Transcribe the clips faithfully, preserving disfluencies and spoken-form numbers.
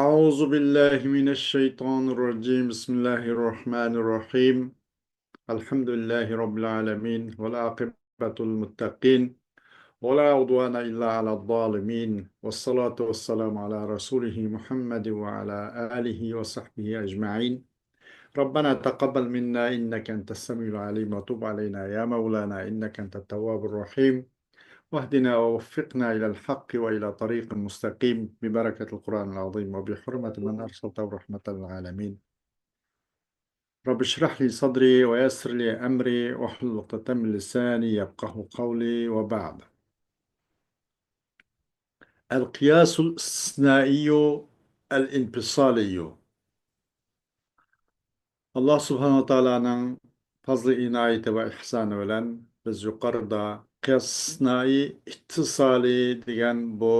أعوذ بالله من الشيطان الرجيم. بسم الله الرحمن الرحيم. الحمد لله رب العالمين، والعاقبة للمتقين، ولا عدوان إلا على الظالمين، والصلاة والسلام على رسوله محمد وعلى آله وصحبه أجمعين. ربنا تقبل منا إنك أنت السميع العليم، وتب علينا يا مولانا إنك أنت التواب الرحيم، واهدنا ووفقنا إلى الحق وإلى طريق مستقيم ببركة القرآن العظيم وبحرمة من أرسلته رحمة للعالمين. رب اشرح لي صدري ويسر لي أمري واحلل عقدة من لساني يفقهوا قولي وبعد. القياس الاستثنائي الانفصالي. ئاللا سۇبھانەھۇ ۋە تائالانىڭ پازلى ئىنايىتى ۋە ئېھسانى بىلەن بىز يۇقىرىدا قىياس ئىستىسنائى ئىتتىسالى دېگەن بۇ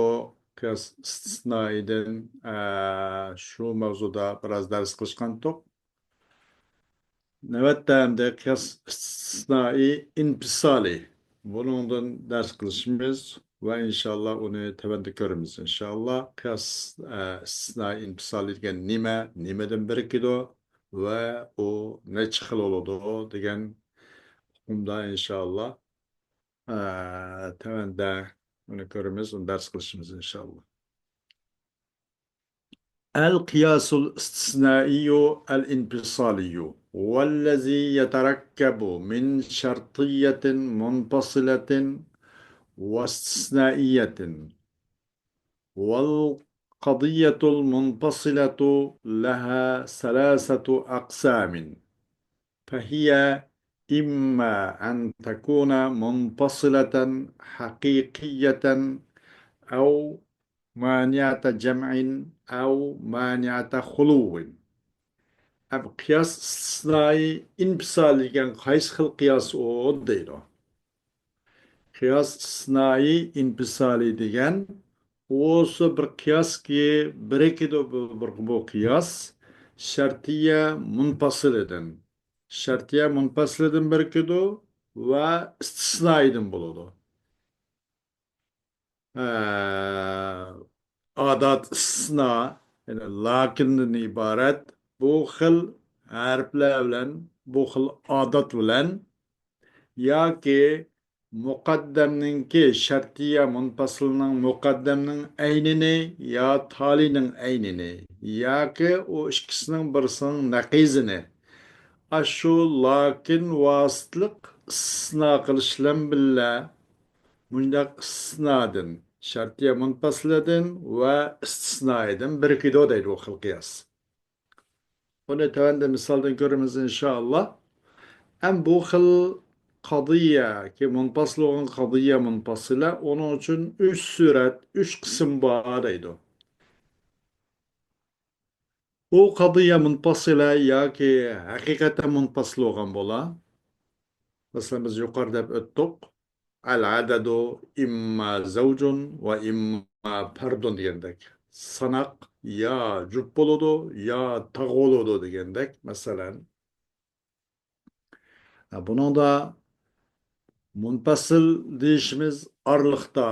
قىياس ئىستىسنائىدىن، ئە، شۇ ماۋزۇدا بىراز دەرس قىلىشقانتۇق. نۆۋەتتە ئەمدى قىياس ئىستىسنائى ئىنپىسالى. بۇنىڭدىن دەرس قىلىشىمىز ۋە ئىنشاللا ئۇنى تۆۋەندە كۆرىمىز. ئىنشاللا قىياس، ئە، ئىستىسنائى ئىنپىسالى دېگەن نېمە؟ نېمىدىن بىرىكىدۇ؟ ۋە ئۇ نەچچە خىل بولىدۇ دېگەن ئۇقۇمدا ئىنشاللا، ئە، تۆۋەندە ئۇنى كۆرىمىز، ئۇنى دەرس قىلىشىمىز ئىنشاللا. القياس الاستثنائي الانفصالي هو الذي يتركب من شرطية منفصلة واستثنائية. والقضية المنفصلة لها ثلاثة أقسام، فهي إما أن تكون منفصلة حقيقية أو مانعة جمع أو مانعة خلو. ئەم، قىياس ئىستىسنائى ئىنپىسالى دېگەن قايسى خىل قىياس ئۇ دەيدۇ. قىياس ئىستىسنائى ئىنپىسالى دېگەن ئۇسۇ بىر قىياسكى بىرىكىدۇ بۇ، بۇ، بۇ قىياس شەرتىيە مۇنپاسىلىدىن. شەرتىيە مۇنپاسىلىدىن بىرىكىدۇ ۋە ئىستىسنائىدىن بولىدۇ. ئە، ئادات ئىستىسنا، يەنى لاكىندىن ئىبارەت بۇ خىل ھەرپلەر بىلەن، بۇ خىل ئادات بىلەن ياكى مۇقەددەمنىڭكى، شەرتىيە مۇنپاسىلنىڭ مۇقەددەمنىڭ ئەينىنى يا تالىينىڭ ئەينىنى ياكى ئۇ ئىككىسىنىڭ بىرسىنىڭ نەقىزىنى ئاشۇ لاكىن ۋاسىتىلىق ئىستىسنا قىلىش بىلەن بىللە مۇشۇنداق ئىستىسنادىن، شەرتىيە مۇنپاسىلىدىن ۋە ئىستىسنائىدىن بىرىكىدۇ دەيدۇ بۇ خىل قىياس. بۇنى تۆۋەندە مىسالدىن كۆرىمىز ئىنشائاللا. ئەم بۇ خىل قەزىيە، كى مۇنپاسىل بولغان قەزىيە مۇنپاسىلە، ئۇنىڭ ئۈچۈن ئۈچ سۈرەت، ئۈچ قىسىم بار دەيدۇ. ئۇ قەزىيە مۇنپاسىلە ياكى ھەقىقەتەن مۇنپاسىل بولغان بولا. مەسىلەن، بىز يۇقىرىدا دەپ ئۆتتۇق. العدد إما زوج وإما فرد دېگەندەك. ساناق يا جۈپ بولىدۇ، يا تاغ بولىدۇ دېگەندەك، مەسىلەن. ھە، بۇنىڭدا مۇنپاسىل دېيىشىمىز ئارىلىقتا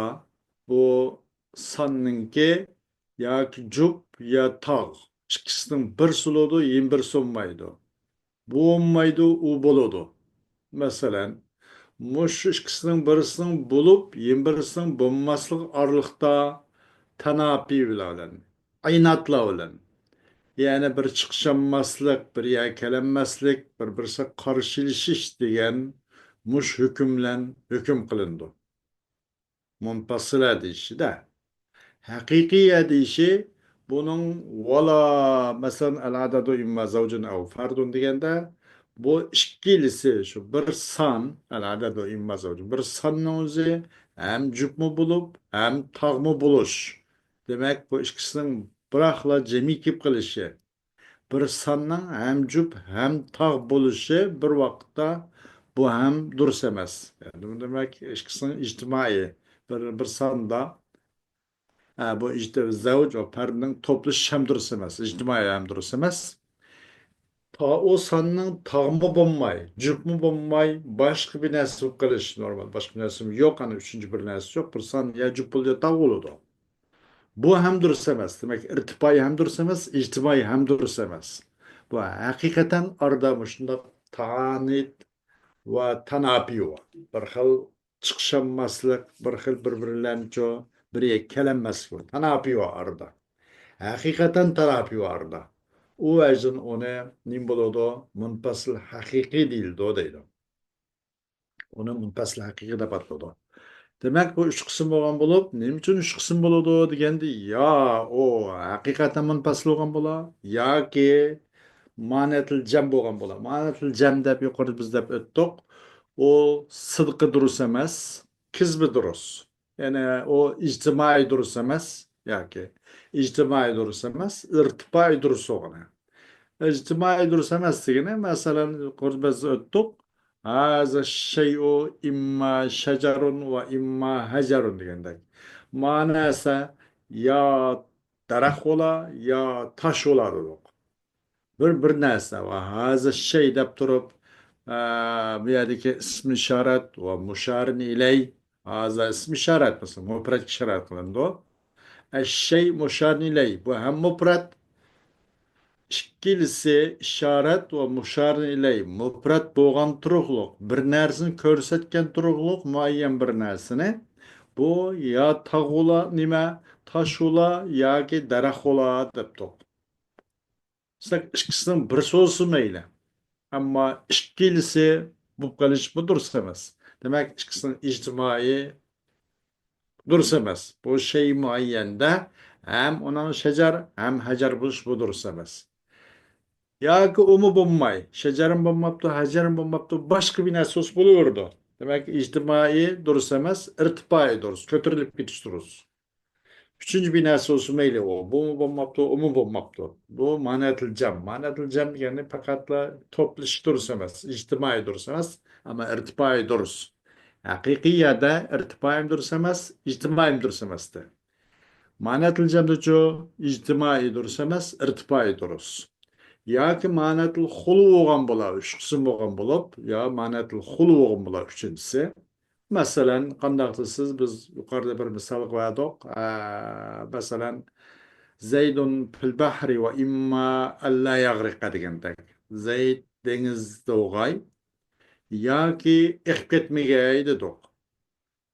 بۇ ساننىڭكى ياكى جۈپ يا تاغ ئىككىسىنىڭ بىرسى بولىدۇ، يەنە بىرسى بولمايدۇ. بۇ بولمايدۇ، ئۇ بولىدۇ. مەسىلەن، مۇشۇ ئىككىسىنىڭ بىرسىنىڭ بولۇپ، يەنە بىرسىنىڭ بولماسلىقى ئارىلىقتا تاناپى بىلەن، ئىنادلار بىلەن، يەنى بىر چىقىشالماسلىق، بىر يەرگە كېلەلمەسلىك، بىر-بىرسىگە قارشىلىشىش دېگەن مۇشۇ ھۆكۈم بىلەن ھۆكۈم قىلىنىدۇ. مۇنپاسىلە دېيىشىدە. ھەقىقىيە دېيىشى بۇنىڭ ۋالا، مەسىلەن، العدد إما زوج أو فرد دېگەندە، بۇ ئىككىلىسى شۇ بىر سان، العدد إما زوج، بىر ساننىڭ ئۆزى ھەم جۈپمۇ بولۇپ، ھەم تاغمۇ بولۇش. دېمەك، بۇ ئىككىسىنىڭ بىراقلا جەمئىي كېلىپ قېلىشى. بىر ساننىڭ ھەم جۈپ، ھەم تاغ بولۇشى بىر ۋاقىتتا بۇ ھەم دۇرۇس ئەمەس. يەنى بۇ دېمەك، ئىككىسىنىڭ ئىجتىمائىي بىر، بىر ساندا، ھە، بۇ ئىجتى-، زەۋج ۋە پەردنىڭ توپلىشىش ھەم دۇرۇس ئەمەس، ئىجتىمائىي ھەم دۇرۇس ئەمەس. تا-، ئۇ ساننىڭ تاغمۇ بولماي، جۈپمۇ بولماي، باشقا بىر نەرسە بولۇپ قېلىشى نورمال. باشقا بىر نەرسە يوق، ئەنە ئۈچىنچى بىر نەرسە يوق. بىر سان يا جۈپ بولىدۇ، يا تاغ بولىدۇ. بۇ ھەم دۇرۇس ئەمەس. دېمەك، ئىرتىپائىي ھەم دۇرۇس ئەمەس، ئىجتىمائىي ھەم دۇرۇس ئەمەس. بۇ ھەقىقەتەن ئارىدا مۇشۇنداق تانىت ۋە تاناپى بار. بىر خىل چىقىشالماسلىق، بىر خىل بىر-بىرلەرنىچۇ بىر يەرگە كېلەلمەسلىك بار. تاناپى بار ئارىدا. ھەقىقەتەن تاناپى بار ئارىدا. ئۇ ۋەجدىن ئۇنى نېمە بولىدۇ؟ مۇنپەسىل ھەقىقىي دېيىلىدۇ دەيدۇ. ئۇنى مۇنپەسىل ھەقىقىي دەپ ئاتىلىدۇ. دېمەك، بۇ ئۈچ قىسىم بولغان بولۇپ، نېمە ئۈچۈن ئۈچ قىسىم بولىدۇ دېگەندە، يا ئۇ ھەقىقەتەن مۇنپەسىل بولغان بولا، ياكى مانەتىل جەم بولغان بولا. مانەتىل جەم دەپ يۇقىرىدا بىز دەپ ئۆتتۇق. ئۇ سىدقى دۇرۇس ئەمەس، كىزبى دۇرۇس. يەنى ئۇ ئىجتىمائىي دۇرۇس ئەمەس، ياكى ئىجتىمائىي دۇرۇس ئەمەس، ئىرتىپائىي دۇرۇس بولغىنى. ئىجتىمائىي دۇرۇس ئەمەس دېگىنى، مەسىلەن، يۇقىرىدا بىز ئۆتتۇق. ھازا شەيئۇ ئىمما شەجەرۇن ۋە ئىمما ھەجەرۇن دېگەندەك. ما نەرسە يا دەرەخ بولا، يا تاش بولا دېدۇق. بىر، بىر نەرسە ۋە ھازا شەي دەپ تۇرۇپ، ئە، بۇ يەردىكى ئىسمى ئىشارەت ۋە مۇشارىن ئىلەي، ھازا ئىسمى ئىشارەت، مەسىلەن، مۇپرەتكە ئىشارەت قىلىنىدۇ. ئەششەي مۇشارىن ئىلەي، بۇ ھەم مۇپرەت، ئىككىلىسى ئىشارەت ۋە مۇشارىن ئىلەي، مۇپرەت بولغان تۇرۇقلۇق، بىر نەرسىنى كۆرسەتكەن تۇرۇقلۇق، مۇئەييەن بىر نەرسىنى. بۇ يا تاغ بولا نېمە، تاش بولا ياكى دەرەخ بولا دەپتۇق. دېسەك، ئىككىسىنىڭ بىرسى بولسا مەيلى. ئەمما ئىككىلىسى بولۇپ قېلىشمۇ دۇرۇس ئەمەس. دېمەك، ئىككىسىنىڭ ئىجتىمائىي دۇرۇس ئەمەس. بۇ شەي مۇئەييەندە ھەم ئۇنىڭ شەجەر، ھەم ھەجەر بولۇشى بۇ دۇرۇس ئەمەس. ياكى ئۇمۇ بولماي، شەجەرمۇ بولماپتۇ، ھەجەرمۇ بولماپتۇ، باشقا بىر نەرسە بولسا بولۇۋېرىدۇ. دېمەك، ئىجتىمائىي دۇرۇس ئەمەس، ئىرتىپائىي دۇرۇس، كۆتۈرۈلۈپ كېتىش دۇرۇس. ئۈچىنچى بىر نەرسە بولسا مەيلى ئۇ، بۇمۇ بولماپتۇ، ئۇمۇ بولماپتۇ. بۇ مانەتىل جەم. مانەتىل جەم دېگەننى پەقەتلا توپلىشىش دۇرۇس ئەمەس، ئىجتىمائىي دۇرۇس ئەمەس، ئەمما ئىرتىپائىي دۇرۇس. ھەقىقىي يەردە ئىرتىپائىيمۇ دۇرۇس ئەمەس، ئىجتىمائىيمۇ دۇرۇس ئەمەستى. مانەتىل جەمدىچۇ؟ ئىجتىمائىي دۇرۇس ئەمەس، ئىرتىپائىي دۇرۇس. ياكى مانەتىل خۇلۇ بولغان بولا، ئۈچ قىسىم بولغان بولۇپ، يا مانەتىل خۇلۇ بولغان بولا، ئۈچىنچىسى. مەسىلەن، قانداق دېسىز، بىز يۇقىرىدا بىر مىسال بەردۇق. ئە، مەسىلەن، زەيدۇن فىل بەھرى ۋە ئىمما ئەللا يەغرىقە دېگەندەك. زەيد دېڭىزدا بولغاي ياكى ئېقىپ كەتمىگەي دېدۇق.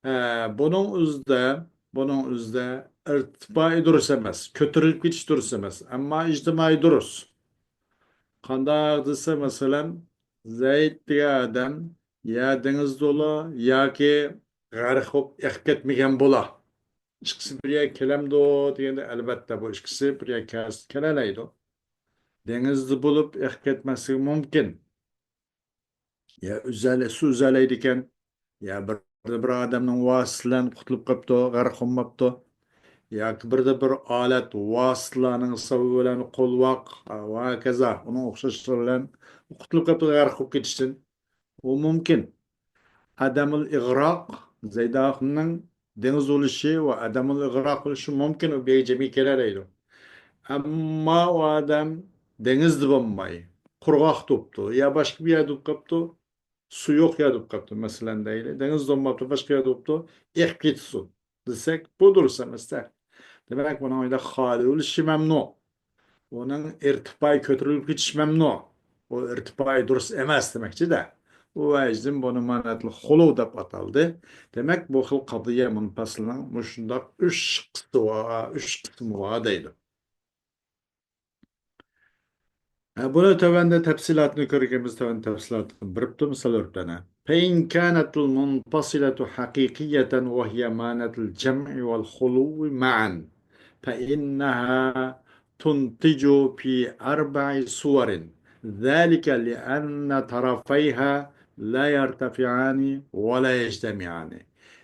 ئە، بۇنىڭ ئۆزىدە، بۇنىڭ ئۆزىدە ئىرتىپائىي دۇرۇس ئەمەس، كۆتۈرۈلۈپ كېتىش دۇرۇس ئەمەس، ئەمما ئىجتىمائىي دۇرۇس. قانداق دېسە، مەسىلەن، زەيد دېگەن ئادەم يا دېڭىزدا بولا ياكى غەرق بولۇپ ئېقىپ كەتمىگەن بولا. ئىككىسى بىر يەرگە كېلەمدۇ دېگەندە، ئەلۋەتتە، بۇ ئىككىسى بىر يەرگە كەلسە كېلەلەيدۇ. دېڭىزدا بولۇپ ئېقىپ كەتمەسلىكى مۇمكىن. يا ئۈزەلەي-، سۇ ئۈزەلەيدىكەن، يا بىردە بىر ئادەمنىڭ ۋاسىتىسى بىلەن قۇتۇلۇپ قاپتۇ، غەرق بولماپتۇ. ياكى بىردە بىر ئالەت ۋاسىتىلەرنىڭ ھېسابى بىلەن قولۋاق ۋە ھاكازا، ئۇنىڭ ئوخشاشلىرى بىلەن قۇتۇلۇپ قاپتۇ غەرق بولۇپ كېتىشتىن. ئۇ مۇمكىن. ئەدەمۇل ئىغراق، زەيد ئاخۇننىڭ دېڭىز بولۇشى ۋە ئەدەمۇل ئىغراق بولۇشى مۇمكىن، ئۇ بىر جەمگە كېلەلەيدۇ. ئەمما ئۇ ئادەم دېڭىزدا بولماي، قۇرغاق تۇرۇپتۇ، يا باشقا بىر يەردە بولۇپ قاپتۇ، سۇ يوق يەردە بولۇپ قاپتۇ، مەسىلەن، دەيلى، دېڭىزدا بولماپتۇ، باشقا يەردە بولۇپتۇ، ئېقىپ كېتىپسۇ دېسەك، بۇ دۇرۇس ئەمەس-دە. دېمەك، بۇنىڭ ئۆيدە خالىي بولۇشى مەمنۇ. ئۇنىڭ ئىرتىپائىي كۆتۈرۈلۈپ كېتىشى مەمنۇ. ئۇ ئىرتىپائىي دۇرۇس ئەمەس دېمەكچى-دە. ئۇ ۋەجدىن بۇنى مانەتىل خۇلۇ دەپ ئاتالدى. دېمەك، بۇ خىل قەزىيە مۇنپەسىلنىڭ مۇشۇنداق ئۈچ قىسمى بار، ئۈچ قىسمى بار دەيدۇ. ھە، بۇنى تۆۋەندە تەپسىلاتىنى كۆرگەنبىز، تۆۋەندە تەپسىلاتىنى بېرىپتۇ، مىسال بېرىپتۇ ئەنە. فإن كانت المنفصلة حقيقية وهي معنى الجمع والخلو معا، فإنها تنتج في أربع صور، ذلك لأن طرفيها لا يرتفعان ولا يجتمعان.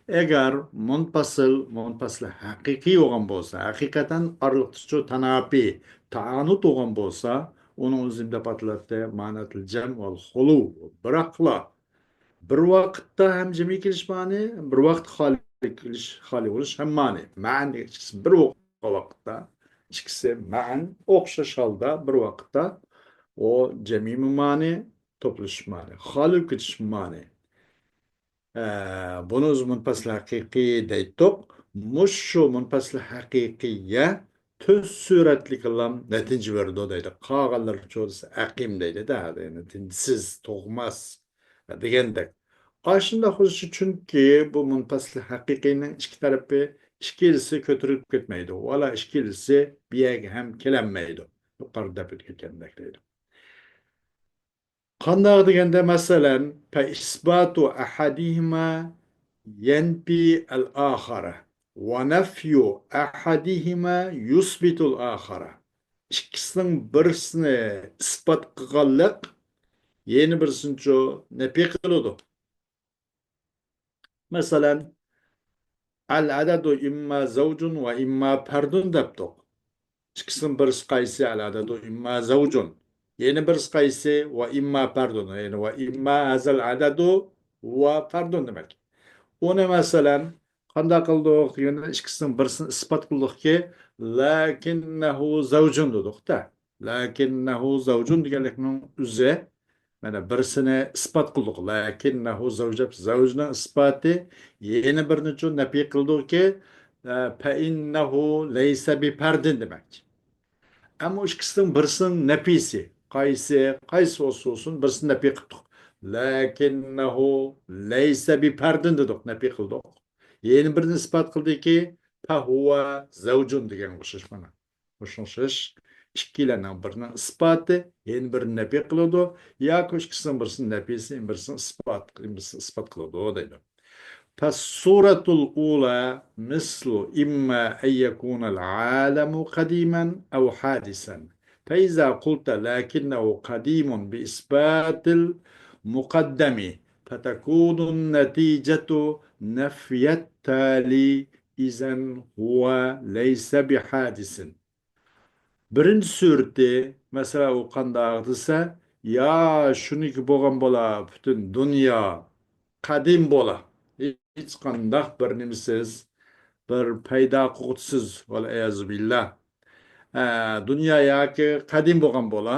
ئەگەر مۇنپەسىل، مۇنپەسىل ھەقىقىي بولغان بولسا، ھەقىقەتەن ئارىلىقتىچۇ تاناپى، تائانۇت بولغان بولسا، ئۇنىڭ ئۆزى دەپ ئاتىلاتتى، مانەتىل جەم ۋەل خۇلۇ. بىراقلا، بىر ۋاقىتتا ھەم جەمئىي كېلىش مەنى، بىر ۋاقىت خالىي كېلىش، خالىي بولۇش ھەم مەنى. مەن دېگەن ئىككىسى بىر ۋاقىتتا، ئىككىسى مەن ئوخشاش ھالدا بىر ۋاقىتتا ئۇ جەمئىي مەنى، توپلىشىش مەنى، خالىي كېلىش مەنى. ئە، بۇنى ئۆزى مۇنپەسىل ھەقىقىي دەيتتۇق. مۇشۇ مۇنپەسىل ھەقىقىيە تۆت سۈرەتلىكلام نەتىجە بېرىدۇ دەيدۇ. قالغانلىرىچۇ دېسە ئەقىم دەيدۇ-دە، نەتىجىسىز، تۇغماس دېگەندەك. ئاشۇنداق بولۇشى چۈنكى بۇ مۇنپەسىل ھەقىقىينىڭ ئىككى تەرىپى، ئىككىلىسى كۆتۈرۈلۈپ كەتمەيدۇ. ۋالا ئىككىلىسى بۇ يەرگە ھەم كېلەلمەيدۇ. يۇقىرىدا دەپ ئۆتكەندەك دەيدۇ. قانداق دېگەندە، مەسىلەن، فإثبات أحدهما ينفي الآخر ونفي أحدهما يثبت الآخر. ئىككىسىنىڭ بىرسىنى ئىسپات قىلغانلىق يەنە بىرسىنىچۇ نەپىي قىلىدۇ. مەسىلەن، العدد إما زوج وإما فرد دەپتۇق. ئىككىسىنىڭ بىرسى قايسى؟ العدد إما زوج. يەنە بىرسى قايسى؟ وإما فرد. يەنى وإما هذا العدد وفرد دېمەك. ئۇنى مەسىلەن، قانداق قىلدۇق دېگەندە، ئىككىسىنىڭ بىرسىنى ئىسپات قىلدۇقكى، لكنه زوج دېدۇق-دە. لكنه زوج دېگەنلىكنىڭ ئۆزى، مانا، بىرسىنى ئىسپات قىلدۇق. لكنه زوج دەپ، زوجنىڭ ئىسپاتى، يەنە بىرنىچۇ نەپىي قىلدۇقكى، ئە، فإنه ليس بفرد دېمەكچى. ئەمما ئىككىسىنىڭ بىرسىنىڭ نەپىيسى، قايسى، قايسى بولسا بولسۇن، بىرسىنى نەپىي قىلدۇق. لكنه ليس بفرد دېدۇق، نەپىي قىلدۇق. يەنە بىرنى ئىسپات قىلدىكى، فهو زوج دېگەنگە ئوخشاش مانا. مۇشۇنىڭ ئوخشاش ئىككىلەننىڭ بىرىنىڭ ئىسپاتى يەنە بىرىنى نەپىي قىلىدۇ، ياكى ئىككىسىنىڭ بىرسىنى نەپىيسى يەنە بىرسىنى ئىسپات، يەنە بىرسىنى ئىسپات قىلىدۇ دەيدۇ. فالصورة الأولى مثل إما أن يكون العالم قديما أو حادثا. فإذا قلت لكنه قديم بإثبات المقدم فتكون النتيجة نفي التالي إذا هو ليس بحادث. بىرىنچى سۈرىتى، مەسىلەن، ئۇ قانداق دېسە، يا شۇنىڭكى بولغان بولا، پۈتۈن دۇنيا قەدىم بولا. ھېچقانداق بىر نېمىسىز، بىر پەيدا قىلغۇچىسىز، ۋەلئىيازۇ بىللا. ئە، دۇنيا ياكى قەدىم بولغان بولا،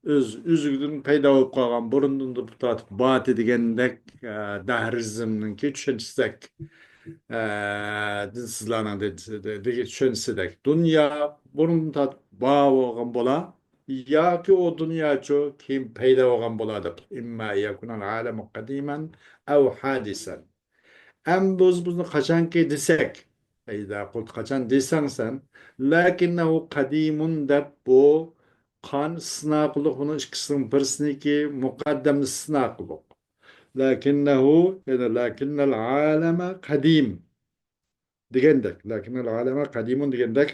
ئۆز، ئۆزلۈكىدىن پەيدا بولۇپ قالغان، بۇرۇندىن تارتىپ بارتى دېگەندەك، ئە، دەھرىزمنىڭكى چۈشەنچىسىدەك، ئە، دىنسىزلارنىڭ دە-، دە-، دە-، چۈشەنچىسىدەك. دۇنيا بۇرۇندىن تارتىپ بار بولغان بولا، ياكى ئۇ دۇنياچۇ كېيىن پەيدا بولغان بولا دەپ. إما أن يكون العالم قديما أو حادثا. ئەمما بىز بۇنى قاچانكى دېسەك، فإذا قلت، قاچان دېسەڭ سەن، لكنه قديم دەپ، بۇ قان ئىستىسنا قىلدۇق، بۇنىڭ ئىككىسىنىڭ بىرسىنىڭكى مۇقەددەمنى ئىستىسنا قىلدۇق. لكنه، يەنى لكن العالم قديم دېگەندەك، لكن العالم قديم دېگەندەك،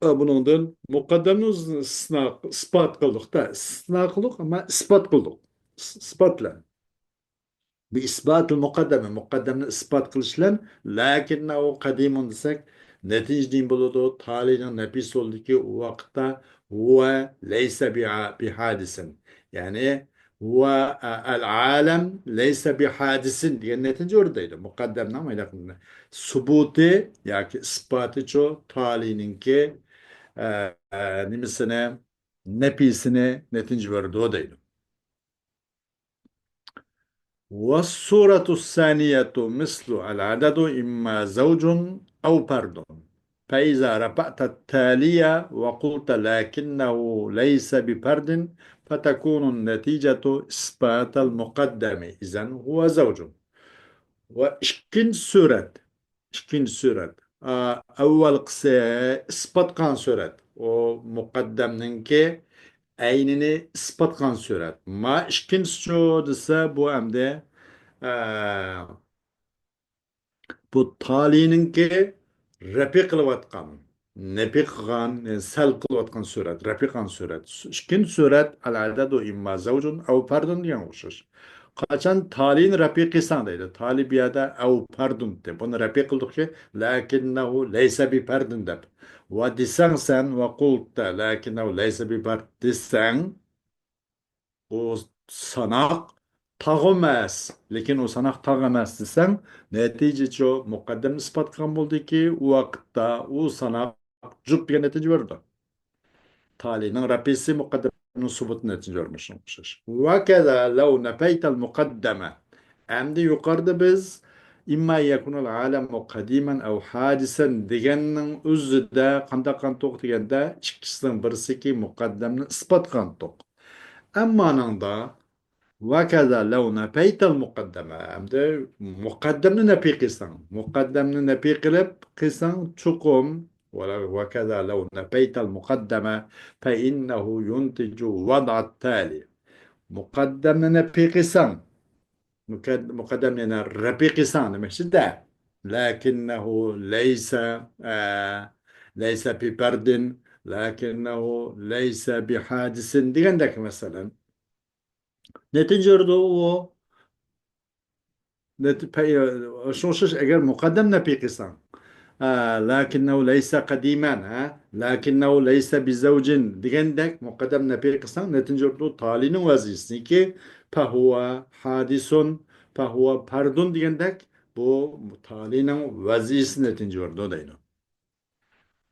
ئە، بۇنىڭدىن مۇقەددەمنى ئىستىسنا، ئىسپات قىلدۇق-دە، ئىستىسنا قىلدۇق، ئەمما ئىسپات قىلدۇق. ئىس-، ئىسپات بىلەن. بىئىسباتىل مۇقەددەمى، مۇقەددەمنى ئىسپات قىلىش بىلەن، لەكىننەھۇ قەدىمۇن دېسەك، نەتىجە نېمە بولىدۇ؟ تالىينىڭ نەپىسى بولىدۇكى، ئۇ ۋاقىتتا ھۇۋە لەيسە بىھا-، بىھادىسىن. يەنى، ھۇۋە، ئە، ئەل ئالەم لەيسە بىھادىسىن دېگەن نەتىجە بېرىدۇ دەيدۇ. مۇقەددەمنىڭ مانداق سۇبۇتى ياكى ئىسپاتىچۇ تالىينىڭكى، ئە، ئە، نېمىسىنى، نەپىسىنى نەتىجە بېرىدۇ دەيدۇ. والصورة الثانية مثل العدد إما زوج أو فرد، فإذا رفعت التالي وقلت لكنه ليس بفرد فتكون النتيجة إثبات المقدم، إذن هو زوج. ۋە ئىككىنچى سۈرەت، ئىككىنچى سۈرەت. ئا، ئەۋۋەلقىسى ئىسپات قىلغان سۈرەت. ئۇ مۇقەددەمنىڭكى ئەينىنى ئىسپات قىلغان سۈرەت. ما ئىككىنچىسىچۇ دېسە، بۇ ئەمدى، ئە، بۇ تالىينىڭكى رەپى قىلىۋاتقان، نەپى قىلغان، يەنى سەل قىلىۋاتقان سۈرەت، رەپى قىلغان سۈرەت. ئىككىنچى سۈرەت، ئەل ئەدەدۇ ئىمما زەۋجۇن ئەۋ پەردۇن دېگەنگە ئوخشاش. قاچان تالىينى رەپى قىلساڭ دەيدۇ. تالىي بۇ يەردە ئەۋ پەردۇن دەپ، بۇنى رەپى قىلدۇقكى، لەكىننەھۇ لەيسە بى پەردىن دەپ. ۋە دېسەڭ سەن، ۋە قۇلتە لەكىننەھۇ لەيسە بى پەرد دېسەڭ، ئۇ ساناق تاغ ئەمەس، لېكىن ئۇ ساناق تاغ ئەمەس دېسەڭ، نەتىجىچۇ مۇقەددەمنى ئىسپات قىلغان بولدىكى، ئۇ ۋاقىتتا ئۇ ساناق جۈپ دېگەن نەتىجە بېرىدۇ. تالىينىڭ رەپىسى مۇقەددەمنىڭ سۇبۇتى نەتىجە بېرىدۇ، شۇنىڭغا ئوخشاش. ۋەكەزا لەۋ نەپەيتەل مۇقەددەمە. ئەمدى يۇقىرىدا بىز إما أن يكون العالم قديما أو حادثا دېگەننىڭ ئۆزىدە قانداق قىلغانتۇق دېگەندە، ئىككىسىنىڭ بىرسىكى مۇقەددەمنى ئىسپات قىلغانتۇق. ئەمما ئانىڭدا، وكذا لو نفيت المقدمة، ئەمدى مۇقەددەمنى نەپىي قىلساڭ، مۇقەددەمنى نەپىي قىلىپ قىلساڭ، چوقۇم، وكذا لو نفيت المقدمة فإنه ينتج وضع التالي. مۇقەددەمنى نەپىي قىلساڭ، مۇقەد-، مۇقەددەمنى يەنە رەپىي قىلساڭ دېمەكچىدە. لكنه ليس، ئە، ليس بفرد، لكنه ليس بحادث دېگەندەك، مەسىلەن. نەتىجە بېرىدۇ ئۇ. نەت-، پەي-، شۇڭا ئوخشاش، ئەگەر مۇقەددەم نەپىي قىلساڭ، ئە، لكنه ليس قديما، ھە، لكنه ليس بزوج دېگەندەك مۇقەددەم نەپىي قىلساڭ، نەتىجە بېرىدۇ تالىينىڭ ۋەزىپىسىنىڭكى، فهو حادث، فهو فرد دېگەندەك، بۇ تالىينىڭ ۋەزىپىسى نەتىجە بېرىدۇ دەيدۇ.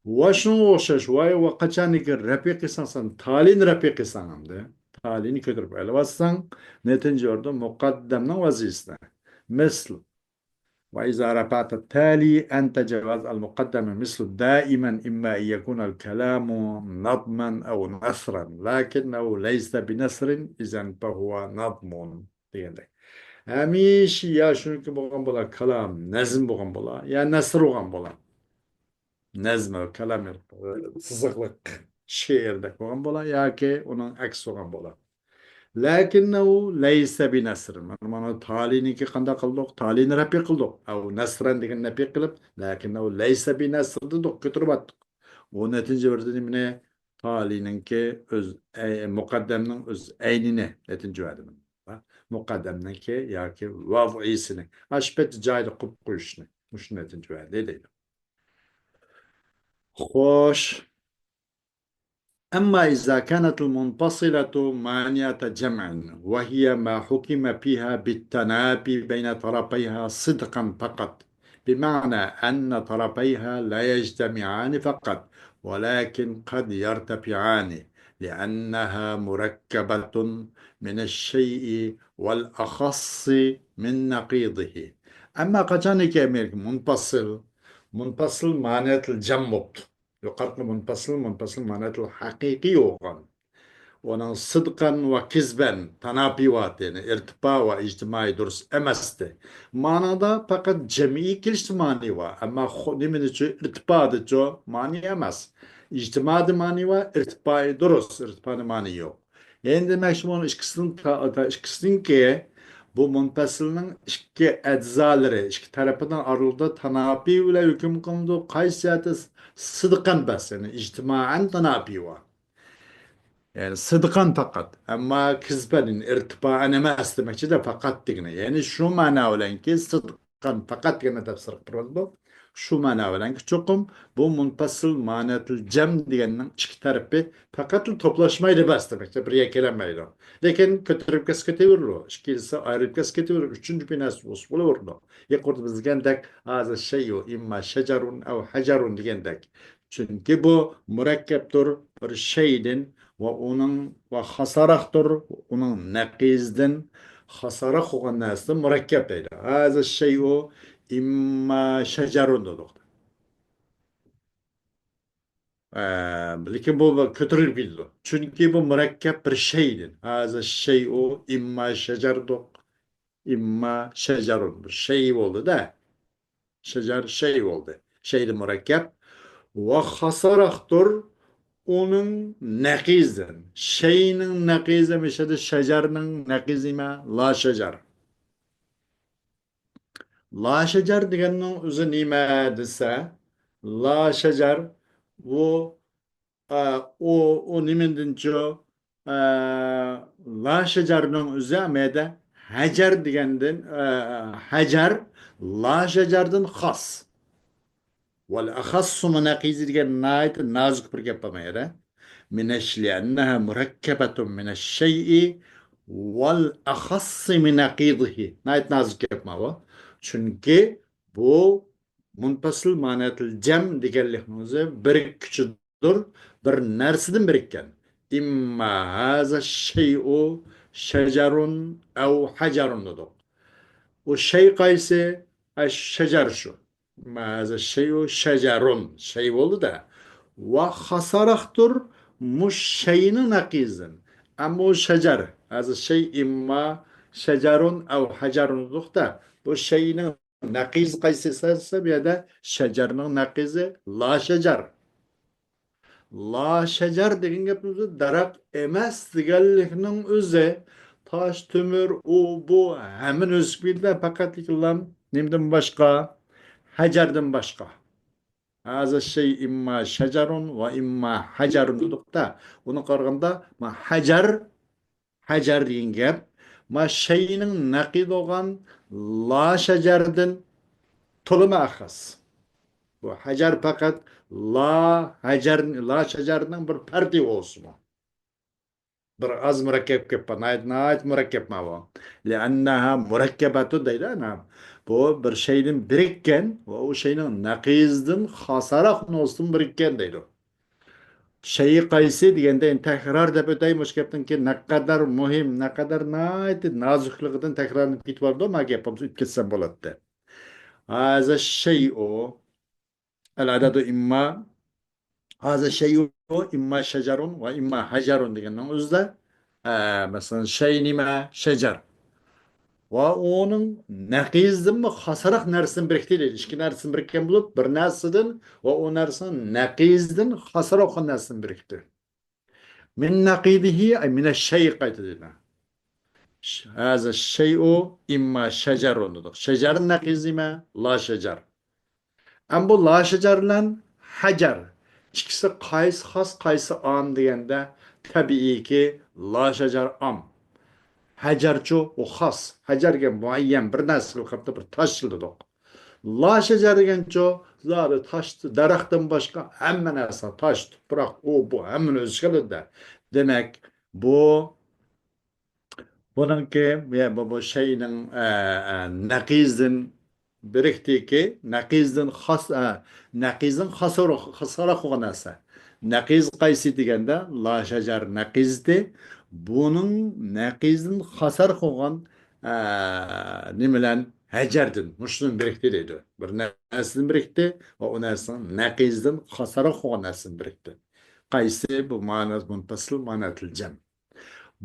ۋە شۇنىڭغا ئوخشاش، ۋاي، ۋە قاچانكى رەپىي قىلساڭ سەن، تالىينى رەپىي قىلساڭ ئەمدى، تالىينى كۆتۈرۈپ ئېلىۋاتساڭ، نەتىجە بېرىدۇ مۇقەددەمنىڭ ۋەزىپىسىنى. مىسل. وإذا رفعت التالي أنتج وضع المقدم مثل دائما إما أن يكون الكلام نظما أو نثرا، لكنه ليس بنثر، إذا فهو نظم دېگەندەك. ھەمىشە يا شۇنىڭكى بولغان بولا، كالام، نەزم بولغان بولا، يا نەسر بولغان بولا. نەزم، كالام، سىزىقلىق، شېئىردەك بولغان بولا ياكى ئۇنىڭ ئەكسى بولغان بولا. لكنه ليس بنثر. مانا، مانا تالىينىڭكى قانداق قىلدۇق؟ تالىينى رەپىي قىلدۇق. ئەۋ نەسرەن دېگەن نەپىي قىلىپ، لكنه ليس بنثر دېدۇق، كۆتۈرۈۋەتتۇق. ئۇ نەتىجە بېرىدۇ نېمىنى؟ تالىينىڭكى ئۆز ئەي-، مۇقەددەمنىڭ ئۆز ئەينىنى نەتىجە بەردى. مۇقەددەمنىڭكى ياكى ۋەزىيىسىنى. ئاشۇ پەيتتە جايىدا قويۇپ قويۇشنى. مۇشۇ نەتىجە بەردى دەيدۇ. خوش. أما إذا كانت المنفصلة مانعة جمع، وهي ما حكم فيها بالتنافي بين طرفيها صدقا فقط، بمعنى أن طرفيها لا يجتمعان فقط، ولكن قد يرتفعان، لأنها مركبة من الشيء والأخص من نقيضه. ئەمما قاچانكى مۇنپەسىل، مۇنپەسىل مانىيەتىل جەم بوپتۇ. يۇقىرىقى مۇنپەسىل، مۇنپەسىل مانىيەتىل ھەقىقىي بولغان. ئۇنىڭ سىدقەن ۋە كىزبەن تاناپى بار، يەنى ئىرتىپا ۋە ئىجتىمائىي دۇرۇس ئەمەستى. مانىدا پەقەت جەمئىي كېلىشتە مانى بار، ئەمما خو-، نېمىنىچۇ، ئىرتىپادىچۇ مانى ئەمەس. ئىجتىمادە مانى بار، ئىرتىپائىي دۇرۇس، ئىرتىپادە مانى يوق. يەنى دېمەكچى، بۇنىڭ ئىككىسىنىڭ تا-، تا-، ئىككىسىنىڭكى، بۇ مۇنپەسىلنىڭ ئىككى ئەزالىرى، ئىككى تەرىپىنىڭ ئارىلىقىدا تاناپى بىلەن ھۆكۈم قىلىنىدۇ. قايسى يەردە سىدقەن بەس، يەنى ئىجتىمائەن تاناپى بار. يەنى سىدقەن پەقەت. ئەمما كىزبەن، ئىرتىپائەن ئەمەس دېمەكچىدە، پەقەت دېگىنى. يەنى شۇ مەنا بىلەنكى سىدقەن پەقەت دېگەننى تەپسىر قىلىپ بولىدۇ. شۇ مەنا بىلەنكى چوقۇم بۇ مۇنپەسىل مانىيەتىل جەم دېگەننىڭ ئىككى تەرىپى پەقەتلا توپلاشمايدۇ بەس دېمەكچى، بىر يەرگە كېلەلمەيدۇ. لېكىن كۆتۈرۈپ كەتسە كېتىۋېرىدۇ، ئىككىلىسى ئايرىلىپ كەتسە كېتىۋېرىدۇ، ئۈچىنچى بىر نەرسە بولسا بولۇۋېرىدۇ. يۇقىرىدا بىز دېگەندەك، ھازا شەيئۇ ئىمما شەجەرۇن ئەۋ ھەجەرۇن دېگەندەك. چۈنكى بۇ مۇرەككەپتۇر بىر شەيدىن ۋە ئۇنىڭ ۋە خاساراقتۇر ئۇنىڭ نەقىزىدىن، خاساراق بولغان نەرسىدىن مۇرەككەپ دەيدۇ. ھازا شەيئۇ ئىمما شەجەرۇن دېدۇق. ئە، لېكىن بۇ كۆتۈرۈلۈپ كېتىدۇ. چۈنكى بۇ مۇرەككەپ بىر شەيدىن. ھازا شەيئۇ ئىمما شەجەردۇق. ئىمما شەجەرۇن. بىر شەي بولدى-دە. شەجەر شەي بولدى. شەيدىن مۇرەككەپ. ۋە خاساراقتۇر ئۇنىڭ نەقىزىدىن. شەينىڭ نەقىزى مىشەدە شەجەرنىڭ نەقىزى نېمە؟ لا شەجەر. لا شەجەر دېگەننىڭ ئۆزى نېمە دېسە، لا شەجەر ئۇ، ئە، ئۇ، ئۇ نېمىدىنچۇ؟ ئە، لا شەجەرنىڭ ئۆزى ئەمەدە ھەجەر دېگەندىن، ئە، ھەجەر، لا شەجەردىن خاس. ۋەل ئەخەسسۇ مىن نەقىزى دېگەن ناھايىتى نازۇك بىر گەپ بار مايەدە. مىنەش لىئەننەھا مۇرەككەبەتۇن مىنەش شەيئى ۋەل ئەخەسسى مىن نەقىزىھى. ناھايىتى نازۇك گەپ ماۋۇ. چۈنكى بۇ مۇنپەسىل مانەتىل جەم دېگەنلىكنىڭ ئۆزى بىرىككۈچىدۇر، بىر نەرسىدىن بىرىككەن. ئىمما ھازا شەيئۇ شەجەرۇن ئەۋ ھەجەرۇن دېدۇق. ئۇ شەي قايسى؟ ئەش شەجەر شۇ. مە ھازا شەيئۇ شەجەرۇن. شەي بولدى-دە. ۋە خاساراقتۇر مۇش شەينىڭ نەقىزىدىن. ئەمما ئۇ شەجەر. ھازا شەي ئىمما شەجەرۇن ئەۋ ھەجەرۇن دېدۇق-دە. بۇ شەينىڭ نەقىزى قايسى دېسە، بۇ يەردە شەجەرنىڭ نەقىزى لا شەجەر. لا شەجەر دېگەن گەپنىڭ ئۆزى دەرەخ ئەمەس دېگەنلىكنىڭ ئۆزى. تاش، تۆمۈر، ئۇ، بۇ، ھەممىنى ئۆز ئىچىگە ئالىدۇ، پەقەتلىكلا نېمىدىن باشقا؟ ھەجەردىن باشقا. ھازا شەي ئىمما شەجەرۇن ۋە ئىمما ھەجەرۇن دېدۇق-دە. ئۇنى قارىغاندا، ما ھەجەر، ھەجەر دېگەن گەپ، ما شەينىڭ نەقىزى بولغان لا شەجەردىن تولىمۇ ئەخەس. بۇ ھەجەر پەقەت لا ھەجەر، لا شەجەرنىڭ بىر پەردى بولسىمۇ. بىر ئاز مۇرەككەپ گەپ بار. ناھايىتى، ناھايىتى مۇرەككەپ ماۋۇ. لىئەننەھا مۇرەككەبەتۇن دەيدۇ، ئەنە. بۇ بىر شەيدىن بىرىككەن ۋە ئۇ شەينىڭ نەقىزىدىن خاساراق نۇسخىدىن بىرىككەن دەيدۇ. شەيئى قايسى دېگەندە، ئەمدى تەكرار دەپ ئۆتەي، مۇشۇ گەپنىڭكى نەقەدەر مۇھىم، نەقەدەر ناھايىتى نازۇكلۇقىدىن تەكرارلىنىپ كېتىۋاتىدۇ، ما گەپ بولمىسا ئۆتۈپ كەتسەم بولاتتى. ھازا شەيئۇ، ئەل ئەدەدۇ ئىمما، ھازا شەيئۇ ئىمما شەجەرۇن ۋە ئىمما ھەجەرۇن دېگەننىڭ ئۆزىدە، ئە، مەسىلەن، شەي نېمە؟ شەجەر. ۋە ئۇنىڭ نەقىزىدىنمۇ خاسراق نەرسىنى بىرىكتى دەيدۇ. ئىككى نەرسىنى بىرىككەن بولۇپ، بىر نەرسىدىن ۋە ئۇ نەرسىنىڭ نەقىزىدىن خاسراق بولغان نەرسىنى بىرىكتى. مىن نەقىدىھى، ئەي، مىنە شەي قايتا دەيدۇ. ش-، ھازا شەيئۇ ئىمما شەجەرۇن دېدۇق. شەجەر نەقىزى نېمە؟ لا شەجەر. ئەمما بۇ لا شەجەر بىلەن ھەجەر ئىككىسى قايسى خاس، قايسى ئام دېگەندە، تەبىئىيكى، لا شەجەر ئام. ھەجەرچۇ ئۇ خاس. ھەجەرگە مۇئەييەن بىر نەرسە قىلىپ بىر تاش دېدۇق. لا شەجەر دېگەنچۇ، زادى تاش، دەرەختىن باشقا ھەممە نەرسە، تاش، تۇپراق، ئۇ، بۇ، ھەممىنى ئۆز ئىچىگە ئالىدۇ. دېمەك، بۇ بۇنىڭكى، يا، بۇ، بۇ شەينىڭ، ئە، ئە، نەقىزدىن بىرىكتىكى، نەقىزدىن خاس، ئە، نەقىزدىن خاسار-، خاسراق بولغان نەرسە. نەقىز قايسى دېگەندە، لا شەجەر نەقىزدى. بۇنىڭ نەقىزدىن خاسار بولغان، ئە، نېمە بىلەن؟ ھەجەردىن، مۇشۇدىن بىرىكتى دەيدۇ. بىر نەرسىدىن بىرىكتى ۋە ئۇ نەرسىنىڭ نەقىزدىن خاسراق بولغان نەرسىدىن بىرىكتى. قايسى؟ بۇ مانا مۇنپەسىل ماناتىل جەم.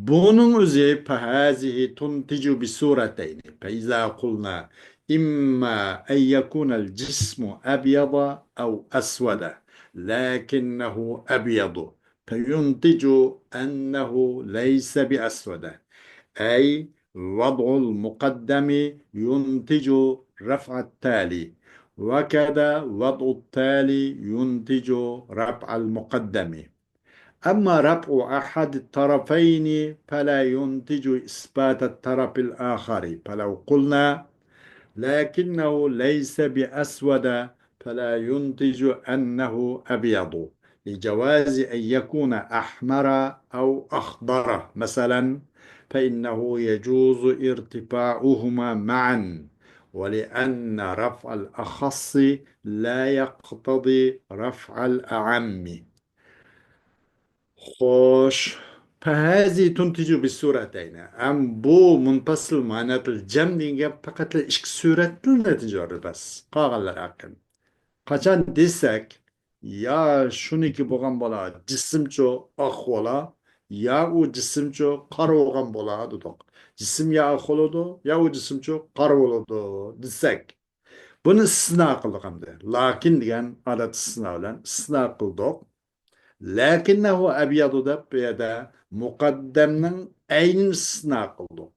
بۇنىڭ ئۆزى فهذه تنتج بصورتين. فإذا قلنا إما أن يكون الجسم أبيض أو أسود لكنه أبيض فينتج أنه ليس بأسود، أي وضع المقدم ينتج رفع التالي، وكذا وضع التالي ينتج رفع المقدم. أما رفع أحد الطرفين فلا ينتج إثبات الطرف الآخر، فلو قلنا لكنه ليس بأسود فلا ينتج أنه أبيض، لجواز أن يكون أحمر أو أخضر مثلا، فإنه يجوز ارتفاعهما معا، ولأن رفع الأخص لا يقتضي رفع الأعم. خوش. فهذه تنتج بصورتين. ئەم بۇ مۇنپەسىل ماناتىل جەم دېگەن گەپ پەقەتلا ئىككى سۈرەتتىن نەتىجە بەردى بەس. قالغانلىرى ھەققىدە. قاچان دېسەك، يا شۇنىڭكى بولغان بولا، جىسىمچۇ ئاق بولا، يا ئۇ جىسىمچۇ قارا بولغان بولا دېدۇق. جىسىم يا ئاق بولىدۇ، يا ئۇ جىسىمچۇ قارا بولىدۇ دېسەك، بۇنى ئىستىسنا قىلدۇق ئەمدى. لەكىن دېگەن ئادەت ئىستىسنا بىلەن ئىستىسنا قىلدۇق. لەكىننەھۇ ئەبيەدۇ دەپ بۇ يەردە مۇقەددەمنىڭ ئەينىنى ئىستىسنا قىلدۇق.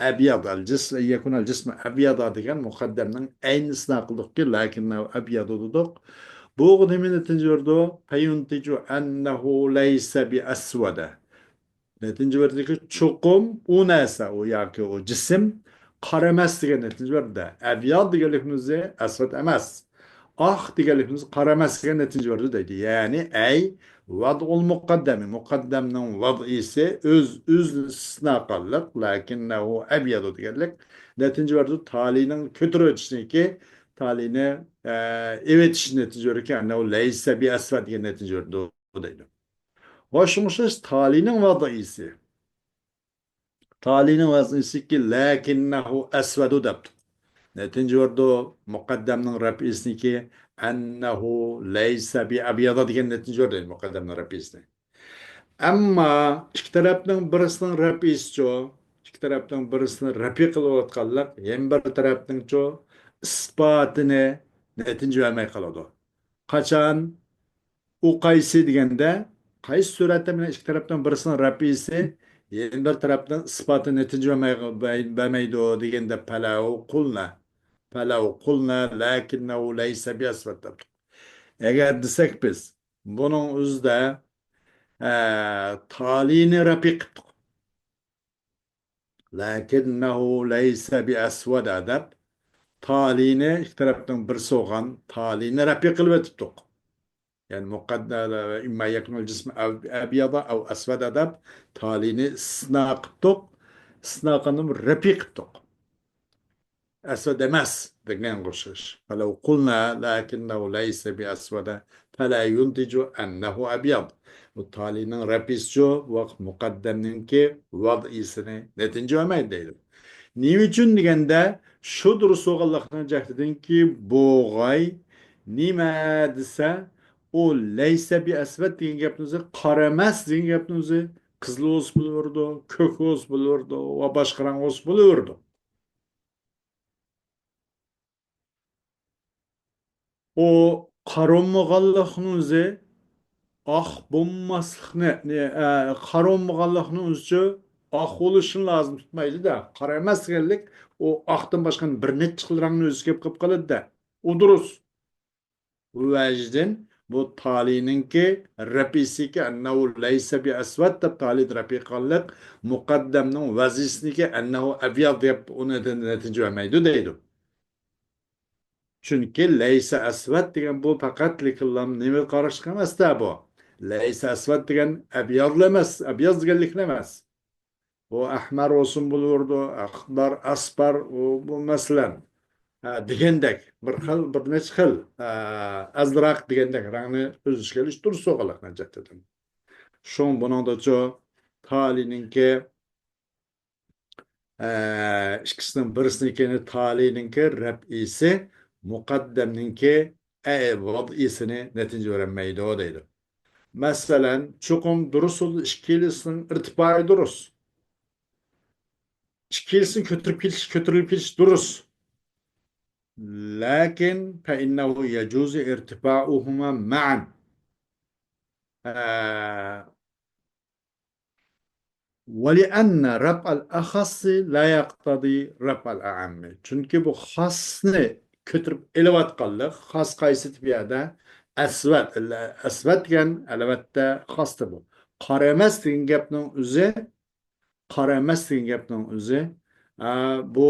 ئەبيەد، ئەل جىسم، يەكۇن ئەل جىسم ئەبيەدا دېگەن مۇقەددەمنىڭ ئەينىنى ئىستىسنا قىلدۇقكى، لەكىننەھۇ ئەبيەدۇ دېدۇق. بۇ نېمە نەتىجە بېرىدۇ؟ فينتج أنه ليس بأسود. نەتىجە بېرىدۇكى، چوقۇم ئۇ نەرسە، ئۇ ياكى ئۇ جىسىم قارا ئەمەس دېگەن نەتىجە بېرىدۇ. ئەبياد دېگەنلىكىمىز ئەسۋەد ئەمەس. ئاق دېگەنلىكىمىز قارا ئەمەس دېگەن نەتىجە بېرىدۇ دەيدۇ. يەنى، ئەي ۋەدئۇل مۇقەددەمى، مۇقەددەمنىڭ ۋەدئىسى ئۆز، ئۆزىنى ئىستىسنا قىلغانلىق، لەكىننەھۇ ئەبيەدۇ دېگەنلىك نەتىجە بېرىدۇ. تالىينىڭ كۆتۈرۈۋېتىشنىكى، تالىينى، ئە، ئېۋېتىشى نەتىجە بېرىدۇكى، ئەننەھۇ لەيسە بىئەسۋەد دېگەن نەتىجە بېرىدۇ دەيدۇ. ۋە شۇڭا ئوخشاش تالىينىڭ ۋەدئىسى. تالىينىڭ ۋەدئىسىكى لەكىننەھۇ ئەسۋەدۇ دەپتۇ. نەتىجە بېرىدۇ. مۇقەددەمنىڭ رەپئىسىنىڭكى «ئەننەھۇ لەيسە بىئەبيەدە» دېگەن نەتىجە بېرىدۇ مۇقەددەمنىڭ رەپئىسىنى. ئەمما ئىككى تەرەپنىڭ بىرسىنىڭ رەپئىسىچۇ، ئىككى تەرەپنىڭ بىرسىنى رەپئى قىلىۋاتقانلىق يەنە بىر تەرەپنىڭچۇ ئىسپاتىنى نەتىجە بەرمەي قالىدۇ. قاچان؟ ئۇ قايسى دېگەندە، قايسى سۈرەتتە مانا ئىككى تەرەپنىڭ بىرسىنىڭ رەپئىسى يەنە بىر تەرەپنىڭ ئىسپاتى نەتىجە بەرمەي-، بەرمەيدۇ دېگەندە، «پەلەۋ قۇلنا، پەلەۋ قۇلنا لەكىننەھۇ لەيسە بىئەسۋەد» دەپتۇق. ئەگەر دېسەك بىز، بۇنىڭ ئۆزىدە، ئە، تالىينى رەپئى قىپتۇق. لەكىننەھۇ لەيسە بىئەسۋەدە دەپ، تالىينى، ئىككى تەرەپنىڭ بىرسى بولغان تالىينى رەپئى قىلىۋېتىپتۇق. يەنى مۇقەددەر، ئىمما يەكۇنۇل جىسمۇ ئەبيەدە ئەۋ ئەسۋەدە دەپ، تالىينى ئىستىسنا قىپتۇق. ئىستىسنا قىلدىم، رەپئى قىپتۇق. ئەسۋەد ئەمەس دېگەنگە ئوخشاش. فەلەۋ قۇلنا لەكىننەھۇ لەيسە بىئەسۋەدە فەلا يۇنتىجۇ ئەننەھۇ ئەبيەد. بۇ تالىينىڭ رەپئىسىچۇ، ۋاقىت مۇقەددەمنىڭكى ۋەزئىسىنى نەتىجە بەرمەيدۇ دەيدۇ. نېمە ئۈچۈن دېگەندە، شۇ دۇرۇس بولغانلىقنىڭ جەھىتىدىنكى بوغاي نېمە دېسە، ئۇ لەيسە بىئەسۋەد دېگەن گەپنىڭ ئۆزى، قارا ئەمەس دېگەن گەپنىڭ ئۆزى، قىزىل بولسا بولۇۋېرىدۇ، كۆك بولسا بولۇۋېرىدۇ ۋە باشقا رەڭ بولسا بولۇۋېرىدۇ. ئۇ قارىمىغانلىقنىڭ ئۆزى ئاق بولماسلىقنى، نى-، ئە، قارىمىغانلىقنىڭ ئۆزىچۇ ئاق بولۇشىنى لازىم تۇتمايدۇ-دە. قارا ئەمەس دېگەنلىك، ئۇ ئاقتىن باشقا بىر نەچچە خىل رەڭنىڭ ئۆزى كېلىپ قېلىپ قالىدۇ-دە. ئۇ دۇرۇس. بۇ ۋەجىدىن بۇ تالىينىڭكى رەپئىسىكى «ئەننەھۇ لەيسە بىئەسۋەد» دەپ تالىينى رەپئى قىلغانلىق، مۇقەددەمنىڭ ۋەزئىسىنىڭكى «ئەننەھۇ ئەبيەد» دەپ ئۇنى نەتىجە بەرمەيدۇ دەيدۇ. چۈنكى «لەيسە ئەسۋەد» دېگەن بۇ پەقەت لېكىنلا نېمىگە قاراشلىق ئەمەس-دە بۇ. «لەيسە ئەسۋەد» دېگەن ئەبيادلا ئەمەس، ئەبياد دېگەنلىكلا ئەمەس. بۇ ئەھمەر بولسۇن بولۇۋېرىدۇ، ئەخدار، ئەسپەر، بۇ، بۇ مەسىلەن، ھە، دېگەندەك، بىر خىل، بىر نەچچە خىل، ھە، ئازراق دېگەندەك رەڭنى ئۆز ئىچىگە ئېلىش دۇرۇس بولغانلىق نەجەتتىن. شۇڭ بۇنىڭدىچۇ تالىينىڭكى، ھە، ئىككىسىنىڭ بىرسىنىڭكىنى تالىينىڭكى رەپئىسى مۇقەددەمنىڭكى ئە، ۋەزئىسىنى نەتىجە بەرمەيدۇ دەيدۇ. مەسىلەن، چوقۇم دۇرۇس بولىدۇ، ئىككىلىسىنىڭ ئىرتىپائى دۇرۇس. ئىككىلىسىنى كۆتۈرۈپ كېلىش، كۆتۈرۈلۈپ كېلىش دۇرۇس. لەكىن فإنه يجوز ارتفاعهما معا. ھە، ولأن رفع الأخص لا يقتضي رفع الأعم. چۈنكى بۇ خاسنى كۆتۈرۈپ ئېلىۋاتقانلىق، خاس قايسى بۇ يەردە؟ ئەسۋەد، ئەسۋەد دېگەن ئەلۋەتتە خاستى بۇ. قارا ئەمەس دېگەن گەپنىڭ ئۆزى، قارا ئەمەس دېگەن گەپنىڭ ئۆزى، ئە، بۇ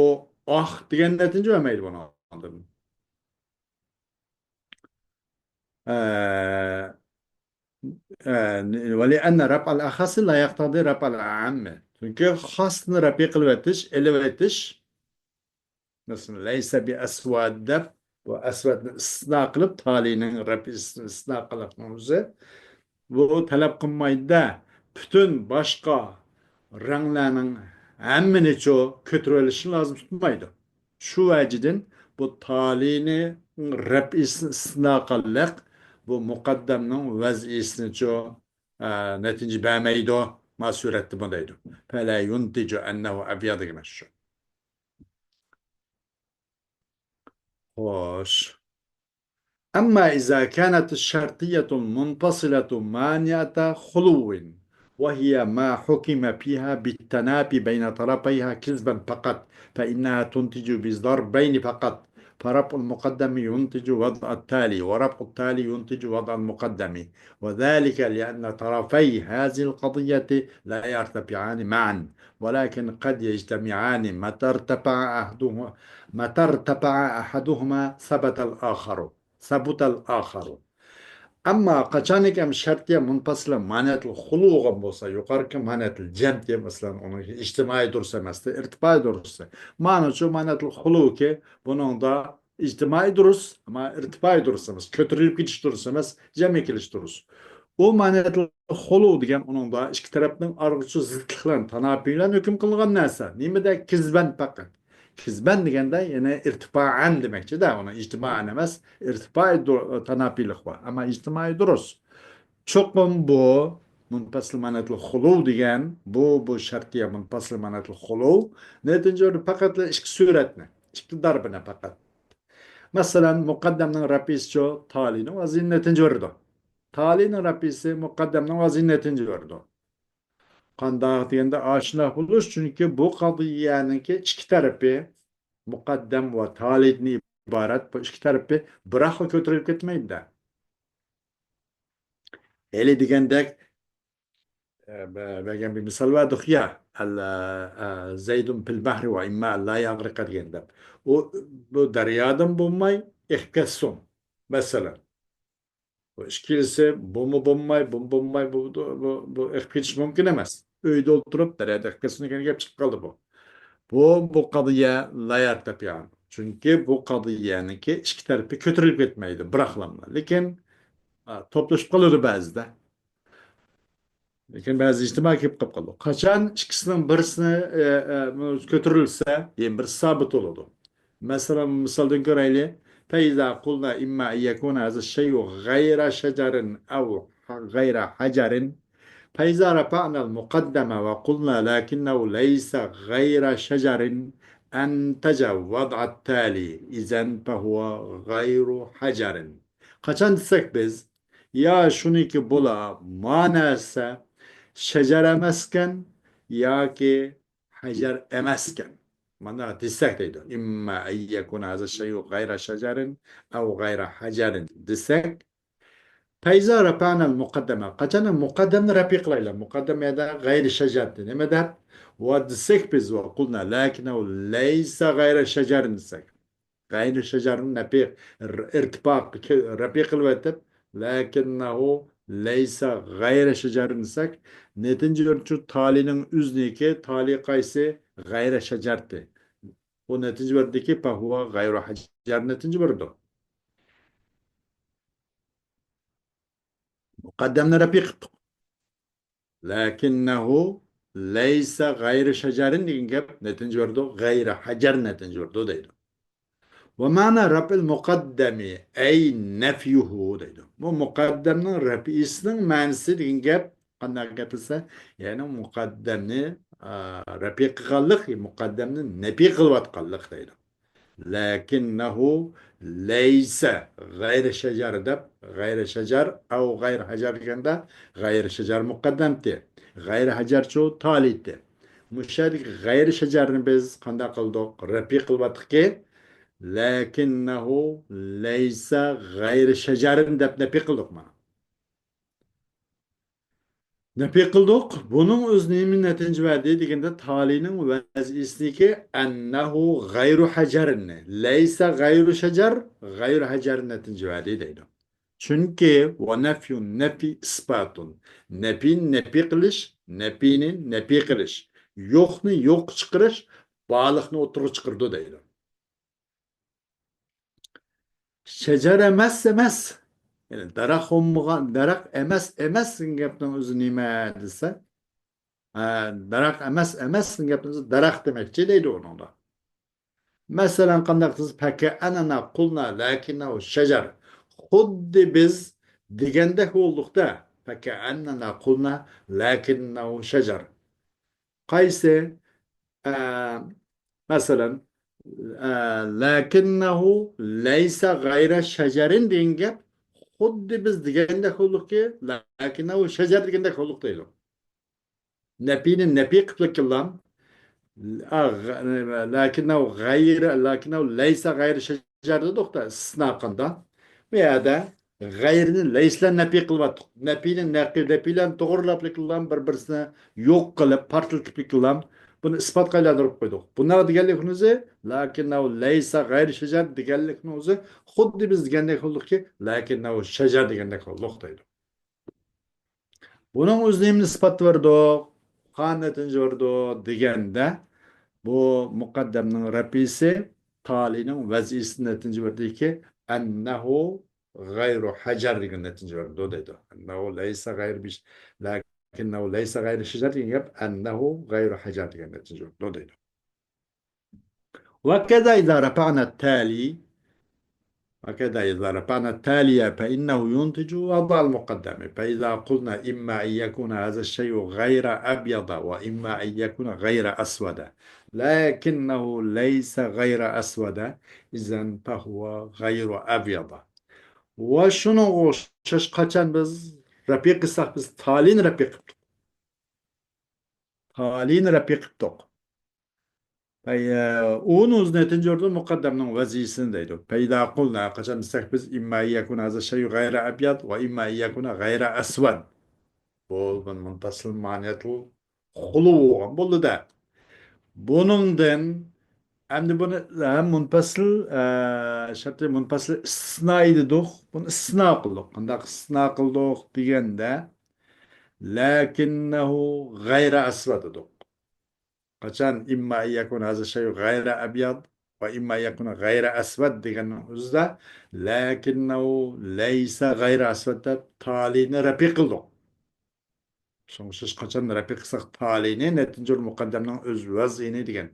ئاق دېگەن نەتىجە بەرمەيدۇ بۇنىڭدىن. ئە، ئە، ولأن رفع الأخص لا يقتضي رفع الأعم. چۈنكى خاسنى رەپئى قىلىۋېتىش، ئېلىۋېتىش، مەسىلەن، لەيسە بىئەسۋەد دەپ، بۇ ئەسۋەدنى ئىستىسنا قىلىپ، تالىينىڭ رەپئىسىنى ئىستىسنا قىلىشنىڭ ئۆزى، بۇ تەلەپ قىلمايدۇ-دە، پۈتۈن باشقا رەڭلەرنىڭ ھەممىنىچۇ كۆتۈرۈۋېلىشنى لازىم تۇتمايدۇ. شۇ ۋەجىدىن بۇ تالىينى رەپئىسىنى ئىستىسنا قىلغانلىق، بۇ مۇقەددەمنىڭ ۋەزئىسىنىچۇ، ئە، نەتىجە بەرمەيدۇ. ما سۈرەتتىمۇ دەيدۇ. فلا ينتج أنه أبيض دېگەن شۇ. خوش. أما إذا كانت الشرطية المنفصلة مانعة خلو، وهي ما حكم فيها بالتنافي بين طرفيها كذبا فقط، فإنها تنتج بضربين فقط، فرفع المقدم ينتج وضع التالي، ورفع التالي ينتج وضع المقدم، وذلك لأن طرفي هذه القضية لا يرتفعان معا، ولكن قد يجتمعان متى ارتفع أحدهما، متى ارتفع أحدهما ثبت الآخر، ثبت الآخر. ئەمما قاچانكى ئەم شەرتىيە مۇنپەسىلە مانىئەتۇل خۇلۇ بولغان بولسا، يۇقىرىقى مانىئەتۇل جەم دېگەن، مەسىلەن، ئۇنىڭ ئىجتىمائىي دۇرۇس ئەمەستى، ئىرتىپائىي دۇرۇس. مانا شۇ مانىئەتۇل خۇلۇكى بۇنىڭدا ئىجتىمائىي دۇرۇس، ئەمما ئىرتىپائىي دۇرۇس ئەمەس، كۆتۈرۈلۈپ كېتىش دۇرۇس ئەمەس، جەمئىي كېلىش دۇرۇس. ئۇ مانىئەتۇل خۇلۇ دېگەن ئۇنىڭدا ئىككى تەرەپنىڭ ئارىغىچە زىتلىقلارنى، تاناپىيلارنى ھۆكۈم قىلغان نەرسە. نېمىدە؟ كىزبەن پەقەت. كىزبەن دېگەندە يەنە ئىرتىپائەن دېمەكچىدە، ئۇنى ئىجتىمائەن ئەمەس، ئىرتىپائى تاناپىلىق بار، ئەمما ئىجتىمائى دۇرۇس. چوقۇم بۇ مۇنپەسىل مانئەتىل خۇلۇ دېگەن، بۇ، بۇ شەرتىيە مۇنپەسىل مانئەتىل خۇلۇ نەتىجە بېرىدۇ پەقەتلا ئىككى سۈرەتنى، ئىككى دەربىنى پەقەت. مەسىلەن، مۇقەددەمنىڭ رەپئىسىچۇ تالىينىڭ ۋەزنىنى نەتىجە بېرىدۇ. تالىينىڭ رەپئىسى مۇقەددەمنىڭ ۋەزنىنى نەتىجە بېرىدۇ. قانداق دېگەندە، ئاشۇنداق بولۇش، چۈنكى بۇ قەزىيەنىڭكى ئىككى تەرىپى، مۇقەددەم ۋە تالىيدىن ئىبارەت، بۇ ئىككى تەرىپى بىراقلا كۆتۈرۈلۈپ كەتمەيدۇ-دە. ھېلى دېگەندەك، ئە، بە-، بەرگەن بىر مىسال بەردۇق يا، ئەل-، ئە، زەيدۇن فىل بەھرى ۋە ئىمما ئەللا يەغرىقە دېگەن دەپ. ئۇ، بۇ دەريادىن بولماي ئېقىپ كەتسۇن، مەسىلەن. بۇ ئىككىلىسى بۇمۇ بولماي، بۇمۇ بولماي، بۇ، بۇ، بۇ، بۇ ئېقىپ كېتىشى مۇمكىن ئەمەس. ئۆيدە ئولتۇرۇپ، دەريادا ئېقىپ كەتسۇن دېگەن گەپ چىقىپ قالدى بۇ. بۇ، بۇ قەزىيە لا يەرتەپىئان. چۈنكى بۇ قەزىيەنىڭكى ئىككى تەرىپى كۆتۈرۈلۈپ كەتمەيدۇ، بىراقلاملا. لېكىن، ئا، توپلىشىپ قالىدۇ بەزىدە. لېكىن بەزى ئىجتىمائىي كېلىپ قالىدۇ. قاچان ئىككىسىنىڭ بىرسىنى، ئە، ئە، كۆتۈرۈلسە، يەنە بىرسى سابىت بولىدۇ. مەسىلەن، مىسالدىن كۆرەيلى. فەئىزا قۇلنا ئىمما ئەن يەكۇنە ھازا شەيئۇ غەيرە شەجەرىن ئەۋ غەيرە ھەجەرىن. فەئىزا رەفەئنەل مۇقەددەمە ۋە قۇلنا لەكىننەھۇ لەيسە غەيرە شەجەرىن ئەنتەجە ۋەدئەت تالى ئىزەن فەھۇۋە غەيرۇ ھەجەرىن. قاچان دېسەك بىز، يا شۇنىكى بولا، ما نەرسە شەجەر ئەمەسكەن ياكى ھەجەر ئەمەسكەن. مانا دېسەك دەيدۇ. ئىمما ئەن يەكۇنە ھازا شەيئۇ غەيرە شەجەرىن ئەۋ غەيرە ھەجەرىن دېسەك، فەئىزا رەفەئنەل مۇقەددەمە. قاچان مۇقەددەمنى رەپئى قىلايلى. مۇقەددەم يەردە غەيرى شەجەرنى نېمە دەپ؟ ۋە دېسەك بىز، ۋە قۇلنا لەكىننەھۇ لەيسە غەيرە شەجەرىن دېسەك. غەيرى شەجەرنى نەپى، ئىرتىپا، رەپئى قىلىۋېتىپ، لەكىننەھۇ لەيسە غەيرە شەجەرىن دېسەك، نەتىجە بېرىدۇ تالىينىڭ ئۆزىنىڭكى، تالىي قايسى؟ غەيرە شەجەرتى. بۇ نەتىجە بېرىدۇكى، فەھۇۋە غەيرۇ ھەجەر نەتىجە بېرىدۇ. مۇقەددەمنى رەپئى قىپتۇق. لەكىننەھۇ لەيسە غەيرە شەجەرىن دېگەن گەپ نەتىجە بېرىدۇ، غەيرە ھەجەر نەتىجە بېرىدۇ دەيدۇ. ۋە مەنا رەفئىل مۇقەددەمى ئەي نەفيۇھۇ دەيدۇ. بۇ مۇقەددەمنىڭ رەپئىسىنىڭ مەنىسى دېگەن گەپ قانداق گەپ دېسە، يەنى مۇقەددەمنى، ئا، رەپئى قىلغانلىق، مۇقەددەمنى نەپئى قىلىۋاتقانلىق دەيدۇ. لەكىننەھۇ لەيسە غەيرە شەجەر دەپ، غەيرە شەجەر ئەۋ غەيرە ھەجەر دېگەندە، غەيرە شەجەر مۇقەددەمتى، غەيرە ھەجەرچۇ تالىيتى. مۇشۇ يەردىكى غەيرە شەجەرنى بىز قانداق قىلدۇق؟ رەپئى قىلىۋاتتۇقكى، لەكىننەھۇ لەيسە غەيرە شەجەرىن دەپ نەپئى قىلدۇق مانا. نەپى قىلدۇق. بۇنىڭ ئۆزى نېمە نەتىجە بەردى دېگەندە، تالىينىڭ ۋەزئىسىنىكى ئەننەھۇ غەيرۇ ھەجەرنى، لەيسە غەيرۇ شەجەر، غەيرۇ ھەجەر نەتىجە بەردى دەيدۇ. چۈنكى ۋە نەفيۇن نەپى ئىسپاتۇن. نەپىنى نەپى قىلىش، نەپىنى نەپى قىلىش. يوقنى يوققا چىقىرىش، بارلىقنى ئوتتۇرىغا چىقىرىدۇ دەيدۇ. شەجەر ئەمەس، ئەمەس. يەنى دەرەخ بولمىغان، دەرەخ ئەمەس، ئەمەس دېگەن گەپنىڭ ئۆزى نېمە دېسە، ھە، دەرەخ ئەمەس، ئەمەس دېگەن گەپنىڭ ئۆزى دەرەخ دېمەكچى دەيدۇ ئۇنىڭدا. مەسىلەن، قانداق دېسە، فەكەئەننەنا قۇلنا لەكىننەھۇ شەجەر. خۇددى بىز دېگەندەك بولدۇق-دە. فەكەئەننەنا قۇلنا لەكىننەھۇ شەجەر. قايسى؟ ئە، مەسىلەن، ئە، لەكىننەھۇ لەيسە غەيرە شەجەرىن دېگەن گەپ خۇددى بىز دېگەندەك بولدۇقكى، لەكىننەھۇ شەجەر دېگەندەك بولدۇق دەيدۇ. نەپىنى نەپى قىپلا كىللام. ئا، غ-، لەكىننەھۇ غەيرە، لەكىننەھۇ لەيسە غەيرە شەجەر دېدۇق-دە، ئىستىسنا قىلغاندا. بۇ يەردە غەيرىنى لەيس بىلەن نەپى قىلىۋاتتۇق. نەپىنى نەقى، نەپى بىلەن توغرىلاپلا كىللام، بىر-بىرسىنى يوق قىلىپ، پارتلىتىپلا كىللام. بۇنى ئىسپاتقا ئايلاندۇرۇپ قويدۇق. بۇنداق دېگەنلىكنىڭ ئۆزى، لەكىننەھۇ لەيسە غەيرە شەجەر دېگەنلىكنىڭ ئۆزى خۇددى بىز دېگەندەك بولدۇقكى، لەكىننەھۇ شەجەر دېگەندەك بولدۇق دەيدۇ. بۇنىڭ ئۆزى نېمىنى ئىسپات بېرىدۇ؟ قانداق نەتىجە بېرىدۇ دېگەندە، بۇ مۇقەددەمنىڭ رەپئىسى تالىينىڭ ۋەزئىسى نەتىجە بېرىدۇكى، ئەننەھۇ غەيرۇ ھەجەر دېگەن نەتىجە بېرىدۇ دەيدۇ. ئەننەھۇ لەيسە غەيرۇ بىش-، لەكىننەھۇ لەيسە غەيرۇ شەجەر دېگەن گەپ، ئەننەھۇ غەيرۇ ھەجەر دېگەن نەتىجە بېرىدۇ دەيدۇ. وكذا إذا رفعنا التالي، وكذا إذا رفعنا التالي فإنه ينتج وضع المقدم. فإذا قلنا إما أن يكون هذا الشيء غير أبيض وإما أن يكون غير أسود، لكنه ليس غير أسود، إذن فهو غير أبيض. ۋە شۇنىڭغا ئوخشاش، قاچان بىز رەپئى قىلساق، بىز تالىينى رەپئى قىپتۇق. تالىينى رەپئى قىپتۇق. پەي-، ئۇنى ئۆزى نەتىجە يورۇدۇن مۇقەددەمنىڭ ۋەزىپىسىنى دەيدۇ. پەيدا قۇلنا، قاچان دېسەك بىز، إما أن يكون هذا الشيء غير أبيض وإما أن يكون غير أسود. بۇ مۇنپەسىل مانىيەتۇل خۇلۇ بولغان بولدى-دە. بۇنىڭدىن ئەمدى بۇنى ھەم مۇنپەسىل، ئە، شەرتى مۇنپەسىل ئىستىسنا دېدۇق. بۇنى ئىستىسنا قىلدۇق. قانداق ئىستىسنا قىلدۇق دېگەندە، لەكىننەھۇ غەيرە ئەسۋەد دېدۇق. قاچان إما أن يكون هذا الشيء غير أبيض وإما أن يكون غير أسود دېگەننىڭ ئۆزىدە لەكىننەھۇ لەيسە غەيرە ئەسۋەد دەپ تالىينى رەپئى قىلدۇق. شۇڭا سىز قاچان رەپئى قىلساق تالىينى، نەتىجە مۇقەددەمنىڭ ئۆز ۋەزنى دېگەن.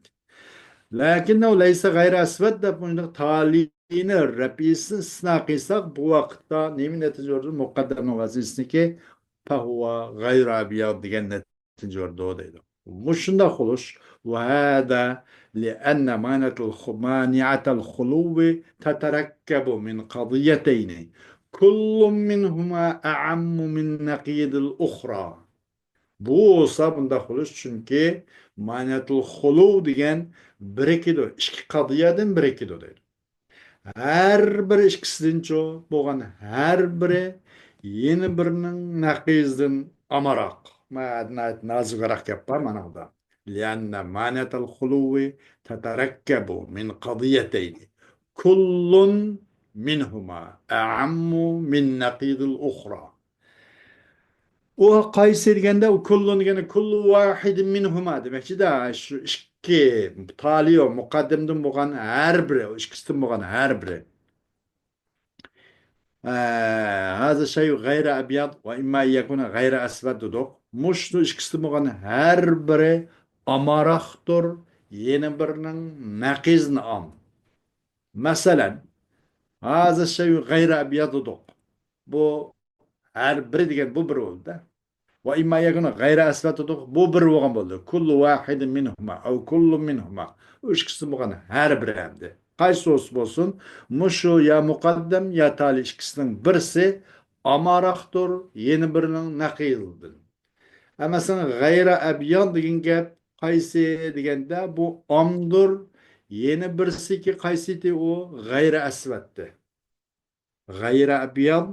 لەكىننەھۇ لەيسە غەيرە ئەسۋەد دەپ مۇنداق تالىينى رەپئىسىنى ئىستىسنا قىلساق، بۇ ۋاقىتتا نېمە نەتىجە بېرىدۇ؟ مۇقەددەمنىڭ ۋەزنىسىنىڭكى فەھۇۋە غەيرە ئەبيەد دېگەن نەتىجە بېرىدۇ دەيدۇ. مۇشۇنداق بولۇش، ۋەھەدە لىئەننە مانىئەتەل خۇ-، مانىئەتەل خۇلۇۋى تەتەرەككەبۇ مىن قەزىيەتەينى، كۇللۇن مىنھۇما ئەئەممۇ مىن نەقىدىل ئۇخرا. بۇ بولسا بۇنداق بولۇش، چۈنكى مانىئەتۇل خۇلۇ دېگەن بىرىكىدۇ، ئىككى قەزىيەدىن بىرىكىدۇ دەيدۇ. ھەر بىرى ئىككىسىدىنچۇ بولغان ھەر بىرى يەنە بىرىنىڭ نەقىزىدىن ئامراق. مانا نازۇكراق گەپ بار مانىڭدا. لىئەننە مانىئەتەل خۇلۇۋى تەتەرەككەبۇ مىن قەزىيەتەينى. كۇللۇن مىنھۇما ئەئەممۇ مىن نەقىزىل ئۇخرا. ئۇ قايسى دېگەندە، ئۇ كۇللۇن دېگەندە، كۇللۇ ۋاھىدىن مىنھۇما دېمەكچىدە، شۇ ئىككى تالىيۇ مۇقەددەمدىن بولغان ھەر بىرى، ئۇ ئىككىسىدىن بولغان ھەر بىرى. ئە، ھازا شەيئۇ غەيرە ئەبياد ۋە ئىمما ئەن يەكۇنە غەيرە ئەسۋەد دېدۇق. مۇشۇ ئىككىسىدىن بولغان ھەر بىرى ئامراقتۇر، يەنە بىرىنىڭ نەقىزىنى ئام. مەسىلەن، ھازا شەيئۇ غەيرە ئەبياد دېدۇق. بۇ ھەر بىرى دېگەن بۇ بىر بولدى. ۋە ئىمما يەكۇنە غەيرە ئەسۋەد دېدۇق. بۇ بىر بولغان بولدى. كۇللۇ ۋاھىدىن مىنھۇما ئەۋ كۇللۇ مىنھۇما. ئۇ ئىككىسى بولغان ھەر بىرى ئەمدى. قايسى بولسا بولسۇن، مۇشۇ يا مۇقەددەم يا تالىي ئىككىسىنىڭ بىرسى ئامراقتۇر، يەنە بىرىنىڭ نەقىزىدىن. ئەمما سەن غەيرە ئەبيان دېگەن گەپ قايسى دېگەندە، بۇ ئامدۇر، يەنە بىرسىكى قايسىتى ئۇ؟ غەيرە ئەسۋەدتى. غەيرە ئەبيان،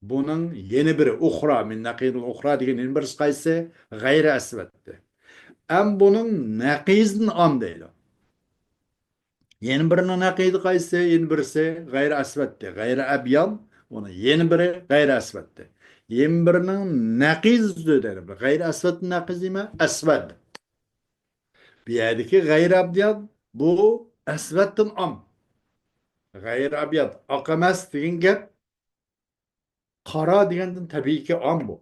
بۇنىڭ يەنە بىرى، ئۇخرا، مىن نەقىدىل ئۇخرا دېگەن يەنە بىرسى قايسى؟ غەيرە ئەسۋەدتى. ئەم بۇنىڭ نەقىزىدىن ئام دەيدۇ. يەنە بىرىنىڭ نەقىزى قايسى؟ يەنە بىرسى غەيرە ئەسۋەدتى. غەيرە ئەبيان، ئۇنىڭ يەنە بىرى غەيرە ئەسۋەدتى. يەنە بىرىنىڭ نەقىزى دەيدۇ. غەيرە ئەسۋەدتىن نەقىز نېمە؟ ئەسۋەد. بۇ يەردىكى غەيرە ئەبياد، بۇ ئەسۋەدتىن ئام. غەيرە ئەبياد، ئاق ئەمەس دېگەن گەپ، قارا دېگەندىن تەبىئىيكى ئام بۇ.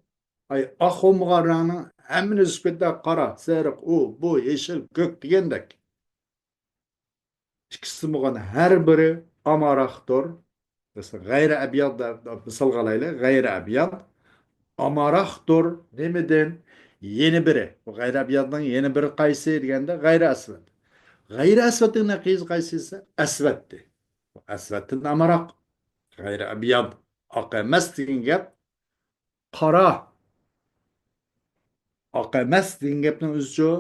ئاي، ئاق بولمىغان رەڭنىڭ ھەممىنى ئۈزۈپ كېتىدۇ، قارا، سېرىق، ئۇ، بۇ، يېشىل، كۆك دېگەندەك. ئىككىسى بولغان ھەر بىرى ئامراقتۇر. مەسىلەن، غەيرە ئەبياد دەپ مىسالغا ئالايلى. غەيرە ئەبياد ئامراقتۇر. نېمىدىن؟ يەنە بىرى. بۇ غەيرە ئەبيادنىڭ يەنە بىرى قايسى دېگەندە، غەيرە ئەسۋەد. غەيرە ئەسۋەدنىڭ نەقىزى قايسى دېسە، ئەسۋەدتى. ئەسۋەدتىن ئامراق. غەيرە ئەبياد، ئاق ئەمەس دېگەن گەپ. قارا، ئاق ئەمەس دېگەن گەپنىڭ ئۆزىچۇ؟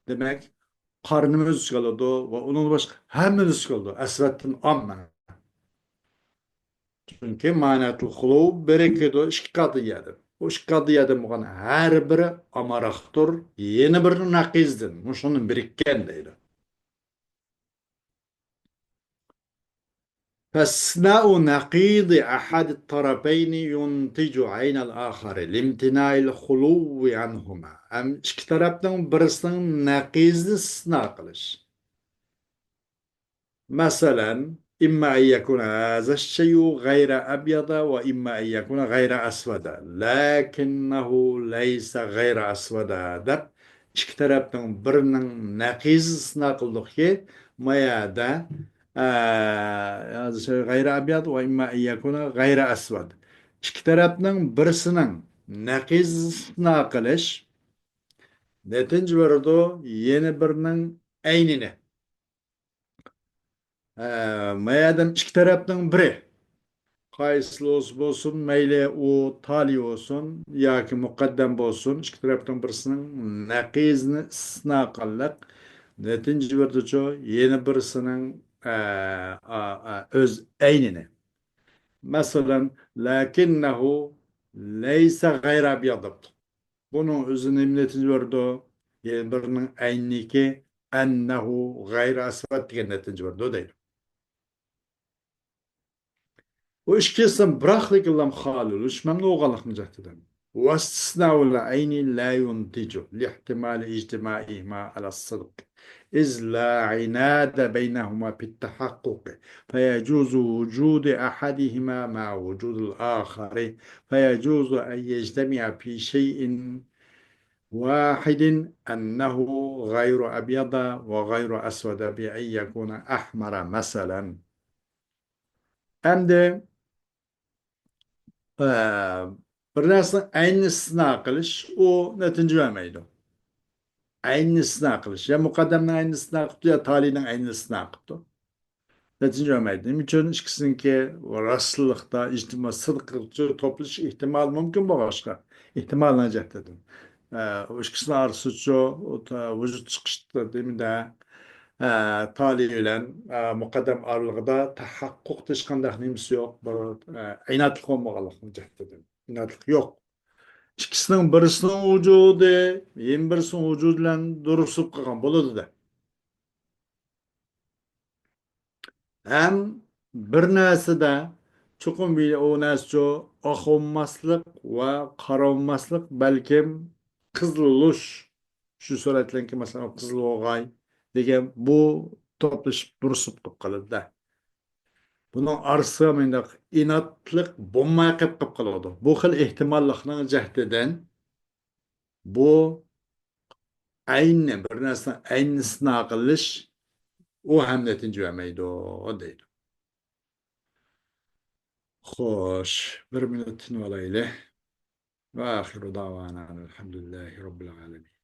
دېمەك، قارىنىمۇ ئۆز ئىچىگە ئالىدۇ ۋە ئۇنىڭدىن باشقا ھەممىنى ئۆز ئىچىگە ئالىدۇ. ئەسۋەدتىن ئام مانا. چۈنكى مانىئەتۇل خۇلۇ بىرىكىدۇ ئىككى قەزىيەدىن. ئۇ ئىككى قەزىيەدىن بولغان ھەر بىرى ئامراقتۇر، يەنە بىرىنىڭ نەقىزىدىن. مۇشۇنىڭ بىرىككەن دەيدۇ. فاستثناء نقيض أحد الطرفين ينتج عين الآخر لامتناع الخلو عنهما. ھەم ئىككى تەرەپنىڭ بىرسىنىڭ نەقىزىنى ئىستىسنا قىلىش. مەسىلەن، إما أن يكون هذا الشيء غير أبيض وإما أن يكون غير أسود، لكنه ليس غير أسود دەپ، ئىككى تەرەپنىڭ بىرىنىڭ نەقىزىنى ئىستىسنا قىلدۇقكى، ما يەردە، ئە، غەيرە ئەبياد ۋە ئىمما ئەن يەكۇنە غەيرە ئەسۋەد. ئىككى تەرەپنىڭ بىرسىنىڭ نەقىزىنى ئىستىسنا قىلىش نەتىجە بېرىدۇ، يەنە بىرىنىڭ ئەينىنى. ئە، ما يەردە ئىككى تەرەپنىڭ بىرى، قايسىلا بولسۇن، مەيلى ئۇ تالىي بولسۇن ياكى مۇقەددەم بولسۇن، ئىككى تەرەپنىڭ بىرسىنىڭ نەقىزىنى ئىستىسنا قىلىش نەتىجە بېرىدۇچۇ، يەنە بىرسىنىڭ، ئە، ئە، ئە، ئۆز ئەينىنى. مەسىلەن، لەكىننەھۇ لەيسە غەيرە ئەبياد دەپتۇ. بۇنىڭ ئۆزى نېمە نەتىجە بېرىدۇ؟ يەنە بىرىنىڭ ئەينىكى، ئەننەھۇ غەيرە ئەسۋەد دېگەن نەتىجە بېرىدۇ دەيدۇ. بۇ ئىككىسىدىن بىراقلىكىنلام خالىي بولۇش مەمنۇ بولغانلىقنىڭ جەھىتىدىن. واستثناء العين لا ينتج لاحتمال اجتماعهما على الصدق، إذ لا عناد بينهما في التحقق، فيجوز وجود أحدهما مع وجود الآخر، فيجوز أن يجتمع في شيء واحد أنه غير أبيض وغير أسود بأن يكون أحمر مثلا. ئەمدى، ئە، بىر نەرسىنىڭ ئەينىنى ئىستىسنا قىلىش، ئۇ نەتىجە بەرمەيدۇ. ئەينىنى ئىستىسنا قىلىش. يا مۇقەددەمنىڭ ئەينىنى ئىستىسنا قىپتۇ، يا تالىينىڭ ئەينىنى ئىستىسنا قىپتۇ. نەتىجە بەرمەيدۇ. نېمە ئۈچۈن؟ ئىككىسىنىڭكى راستلىقتا، ئىجتىما، سىدقىغا توپلىشىش ئېھتىمالى مۇمكىن بولغاچقا، ئېھتىمالنىڭ جەھىتىدىن. ئە، ئۇ ئىككىسىنىڭ ئارىسىچۇ، ئۇ تا-، ۋۇجۇد چىقىش نېمىدە، ئە، تالىي بىلەن، ئە، مۇقەددەم ئارىلىقىدا تەھەققۇق ھېچقانداق نېمىسى يوق، بىر، ئە، ئىنادلىق بولمىغانلىقنىڭ جەھىتىدىن. ئىنادلىق يوق. ئىككىسىنىڭ بىرسىنىڭ ۋۇجۇدى يەنە بىرسىنىڭ ۋۇجۇدى بىلەن دۇرۇسلىنىپ قالغان بولىدۇ-دە. ھەم بىر نەرسىدە چوقۇم بىر ئۇ نەرسىچۇ ئاق بولماسلىق ۋە قارا بولماسلىق، بەلكىم قىزىل بولۇش، شۇ سۈرەتلەنكى، مەسىلەن، قىزىل بولغاي دېگەن بۇ توپلىشىپ دۇرۇسلىنىپ قالىدۇ-دە. بۇنىڭ ئارىسىغا مۇنداق ئىنادلىق بولماي قېلىپ، قېلىپ قالىدۇ. بۇ خىل ئېھتىماللىقنىڭ جەھىتىدىن بۇ ئەينى، بىر نەرسىنىڭ ئەينىنى ئىستىسنا قىلىش، ئۇ ھەم نەتىجە بەرمەيدۇ، دەيدۇ. خوش، بىر مىنۇت تىنىۋالايلى. وآخر دعوانا أن الحمد لله رب العالمين.